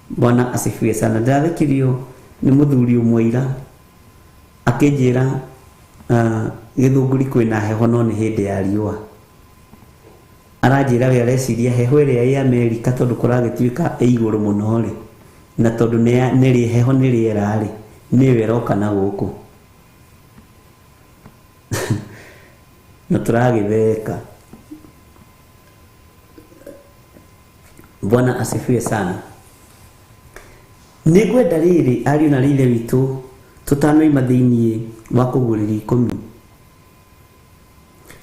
Bwana asifiwe sana. Ndĩrathekirio nĩ mũthuri ũmwe ira akĩnjĩra, Gĩthũngũri kwĩna heho no nĩ hĩndĩ ya riũa. Aranjĩra we areciria heho ĩrĩa ĩ Amerika, tondũ kũragĩtuĩka ĩ igũrũ mũno rĩ, na tondũ nĩ heho nĩ rĩera rĩ, nĩyo ĩroka na gũkũ. Na tũragĩtheka. Bwana asifiwe sana. Nĩ ngwenda rĩrĩ, ariũ na rĩithe witũ, tũtanoima thĩiniĩ wa kũguũrĩria 10,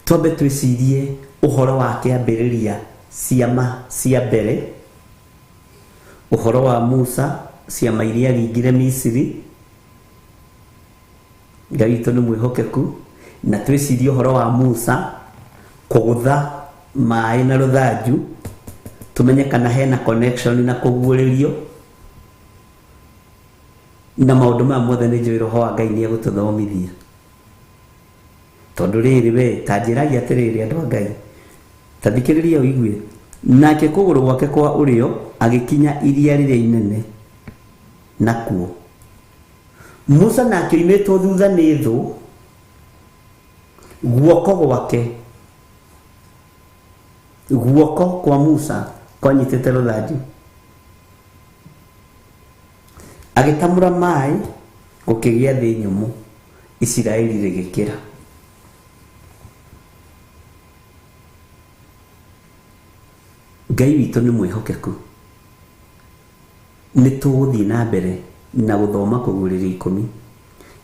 twambe twĩcirie ũhoro wa kĩambĩrĩria, ciama cia mbere, ũhoro wa Musa, ciama iria aringire Misiri. Ngai witũ nĩ mwĩhokeku. Na twĩcirie ũhoro wa Musa kũgũtha maĩ na rũthanju, tũmenye kana hena connection na kũguũrĩrio na maũndũ maya mothe. Nĩ njũĩ Roho wa Ngai nĩ egũtũthomithia, tondũ rĩrĩ, we ta njĩragia atĩrĩrĩ, andũ a Ngai, ta thikĩrĩria ũigue. Nake kũgũrũ gwake kwa ũrĩo agĩkinya iria rĩrĩa inene nakuo, Musa nake oimĩtwo thutha nĩ thũ, guoko gwake, guoko kwa Musa kwanyitĩte rũthanju, agĩtamũra maĩ, gũkĩgĩa thĩ nyũmũ, Isiraeli rĩgĩkĩra. Ngai witũ nĩ mwĩhokeku. Nĩ tũgũthiĩ na mbere na gũthoma kũguũrĩrio 10,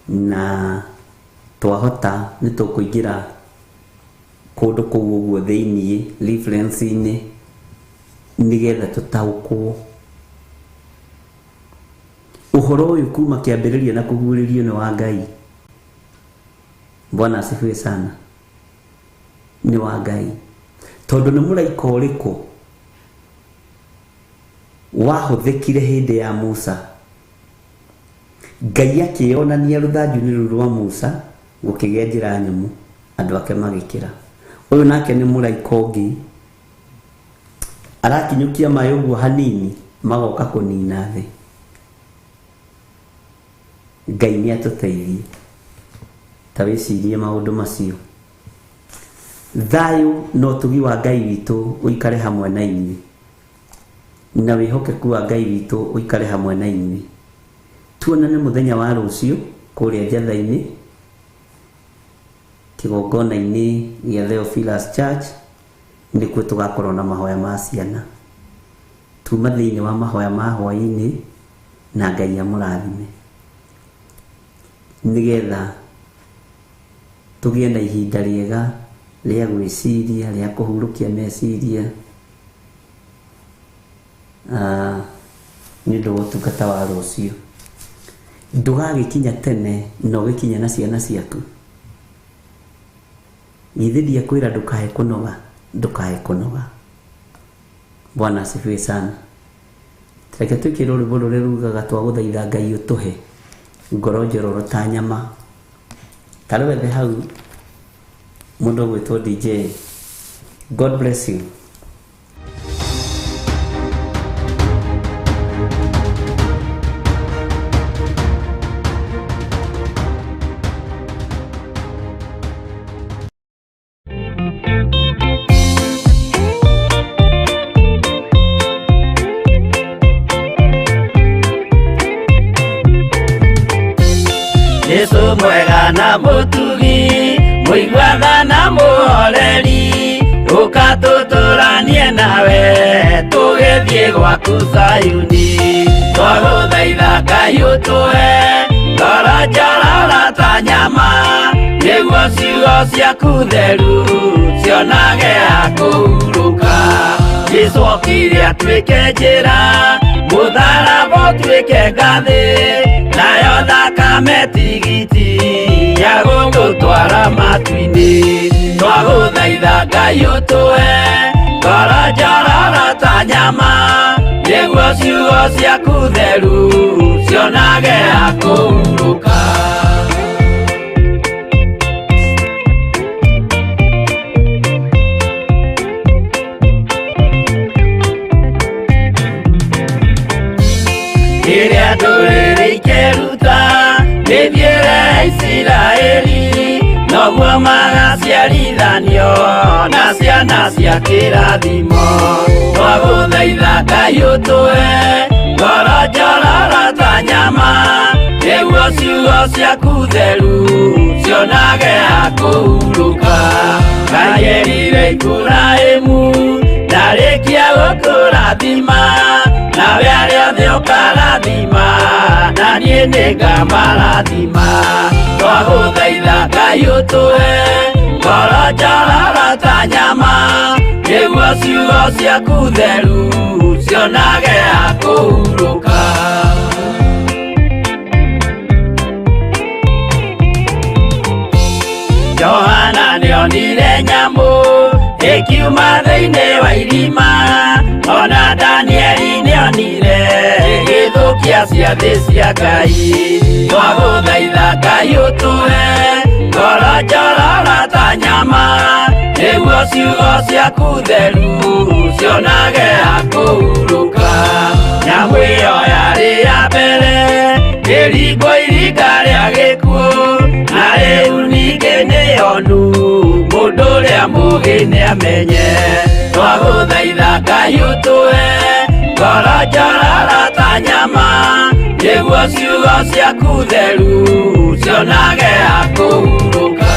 na twahota nĩ tũkũingĩra kũndũ kũu ũguo thĩiniĩ reference-inĩ, nĩgetha tũtaũkwo. Ũhoro ũyũ kuma kĩambĩrĩria na kũguũrĩrio nĩ wa Ngai. Bwana asifiwe sana. Nĩ wa Ngai. Tondũ nĩ mũraika ũrĩkũ wahũthĩkire hĩndĩ ya Musa? Ngai akĩonania rũthanju-inĩ rũu rwa Musa gũkĩgĩa njĩra nyũmũ, andũ ake magĩkĩra. Ũyũ nake nĩ mũraika ũngĩ arakinyũkia maĩ ũguo hanini magoka kũnina thĩ. Ngai nĩ atũteithie. Ta wĩcirie maũndũ macio. Thayũ na ũtugi wa Ngai witũ ũikare hamwe na inyuĩ, na wĩhokeku wa Ngai witũ ũikare hamwe na inyuĩ. Tuonane mũthenya wa rũciũ kũrĩa Njatha-inĩ, kĩgongona-inĩ gĩa Theophilus Church, nĩkuo tũgakorwo na mahoya ma ciana. Tuma thĩinĩ wa mahoya ma hwaĩ-inĩ, na Ngai amũrathime, nĩgetha tũgĩe na ihinda rĩega rĩa gwĩciria, rĩa kũhurũkia meciria, nĩ ũndũ wa ũtungata wa rũciũ. Ndũgagĩkinya tene na ũgĩkinye na ciana ciaku. Githĩ ndiakwĩra ndũkae kũnoga, ndũkae kũnoga. Bwana asifiwe sana. Reke twĩkĩre rwĩmbo rũrĩa rugaga twagũthaitha Ngai ũtũhe ngoro njororo ta nyama. Ta rwethe hau mũndũ ũgwĩtwo DJ. God bless you. Jesu mwega na mũtugi, mũiguaga na mũhoreri, ũka tũtũranie nawe tũgĩthiĩ gwaku Zayuni. Twagũthaitha Ngai ũtũhe ngoro njororo ta nyama, nĩguo ciugo ciaku theru cionage ha kũhurũka. Jesu okire atuĩke njĩra, mũtharaba ũtuĩke ngathĩ, nayo thakame tigiti ya gũgũtwara matu-inĩ. Twagũthaitha Ngai ũtũhe ngoro njororo ta nyama, nĩguo ciugo ciaku theru cionage ha kũhurũka. Rĩrĩa ndũrĩrĩ ikeruta mĩthiĩre ya Isiraeli, noguo magaciarithanio na ciana cia kĩrathimo. Twagũthaitha Ngai ũtũhe ngoro njororo ta nyama, nĩguo ciugo ciaku theru cionage ha kũhurũka. Ngai erire Iburahĩmu ndarĩkia gũkũrathima, nawe arĩa othe ũkarathima, na niĩ nĩngamarathima. Twagũthaitha Ngai ũtũhe ngoro njororo ta nyama, nĩguo ciugo ciaku theru cionage ha kũhurũka. Johana nĩonire nyamũ ĩkiuma thĩinĩ wa irima, ona Danieli nĩonire ĩgĩthũkia ciathĩ cia Ngai. Twagũthaitha Ngai ũtũhe ngoro njororo ta nyama, nĩguo ciugo ciaku theru cionage ha kũhurũka. Nyamũ ĩyo yarĩ ya mbere ĩringwo iringa rĩa gĩkuũ, na rĩu ningĩ nĩyonu mũndũ ũrĩa mũũgĩ nĩamenye. Twagũthaitha Ngai ũtũhe ngoro njororo ta nyama, nĩguo ciugo ciaku theru cionage ha kũhurũka.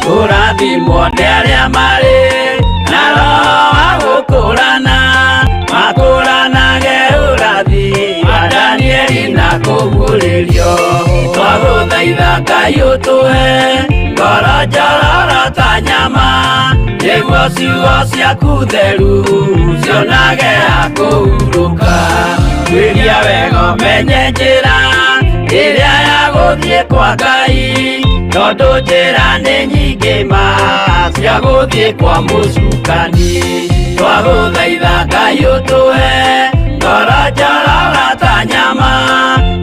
Kũrathimwo nĩ arĩa marĩ na roho wa gũkũrana, makũranage ũrathi wa Danieli na kũguũrĩrio. Twagũthaitha Twagũthaitha Ngai ũtũhe ngoro njororo ta nyama, nĩguo ciugo ciaku theru cionage ha kũhurũka. Tuĩria wega ũmenye njĩra ĩrĩa ya gũthiĩ kwa Ngai, tondũ njĩra nĩ nyingĩ ma cia gũthiĩ kwa mũcukani. Twagũthaitha Ngai ũtũhe ngoro njororo ta nyama,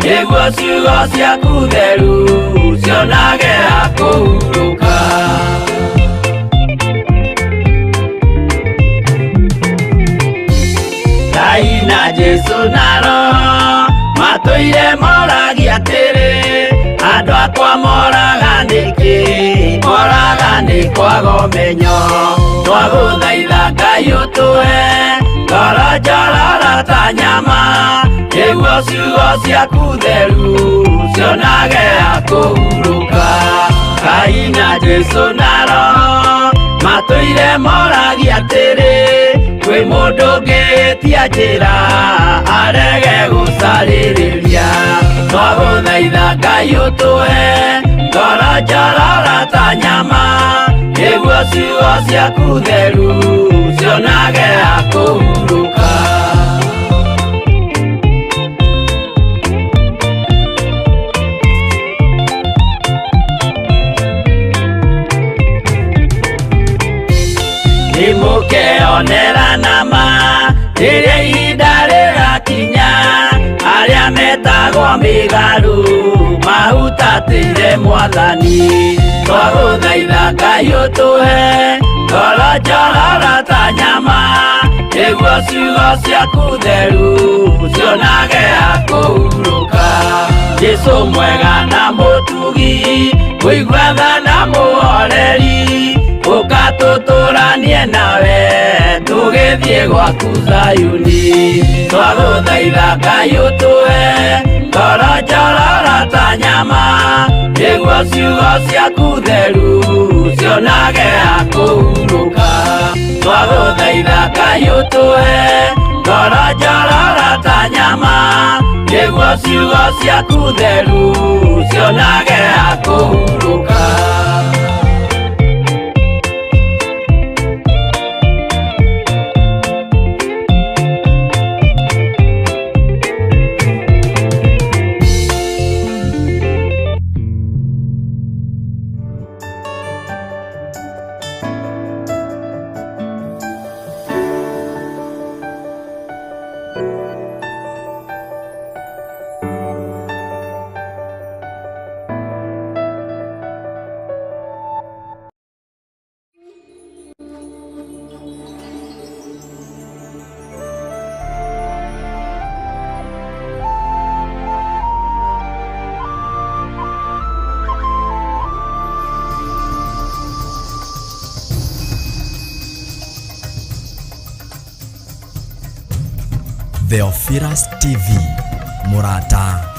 nĩguo ciugo ciaku theru cionage ha kũhurũka. Ngai na Jesũ na Roho matũire moragia atĩrĩ, andũ akwa moraga nĩkĩ? Moraga nĩ kwaga ũmenyo. Twagũthaitha Ngai ũtũhe ngoro njororo ta nyama, nĩguo ciugo ciaku theru cionage ha kũhurũka. Ngai na Jesũ na Roho matũire moragia atĩrĩ, kwĩ mũndũ ũngĩtia njĩra arege gũcarĩrĩria. Twagũthaitha Ngai ũtũhe ngoro njororo ta nyama, nĩguo ciugo ciaku theru cionage ha kũhurũka. Nĩmũkeonera nama rĩrĩa ihinda rĩgakinya, arĩa metagwo mĩgarũ mahutatĩire Mwathani. Twagũthaitha Ngai ũtũhe ngoro njororo ta nyama, nĩguo ciugo ciaku theru cionage ha kũhurũka. Jesũ mwega na mũtugi, mũigua tha na mũhoreri, ũka tũtũranie nawe tũgĩthiĩ gwaku Zayuni. Twagũthaitha Ngai ũtũhe ngoro njororo ta nyama, nĩguo ciugo ciaku theru cionage ha kũhurũka. Twagũthaitha Ngai ũtũhe ngoro njororo ta nyama, nĩguo ciugo ciaku theru cionage ha kũhurũka. Theophilus TV, mũrata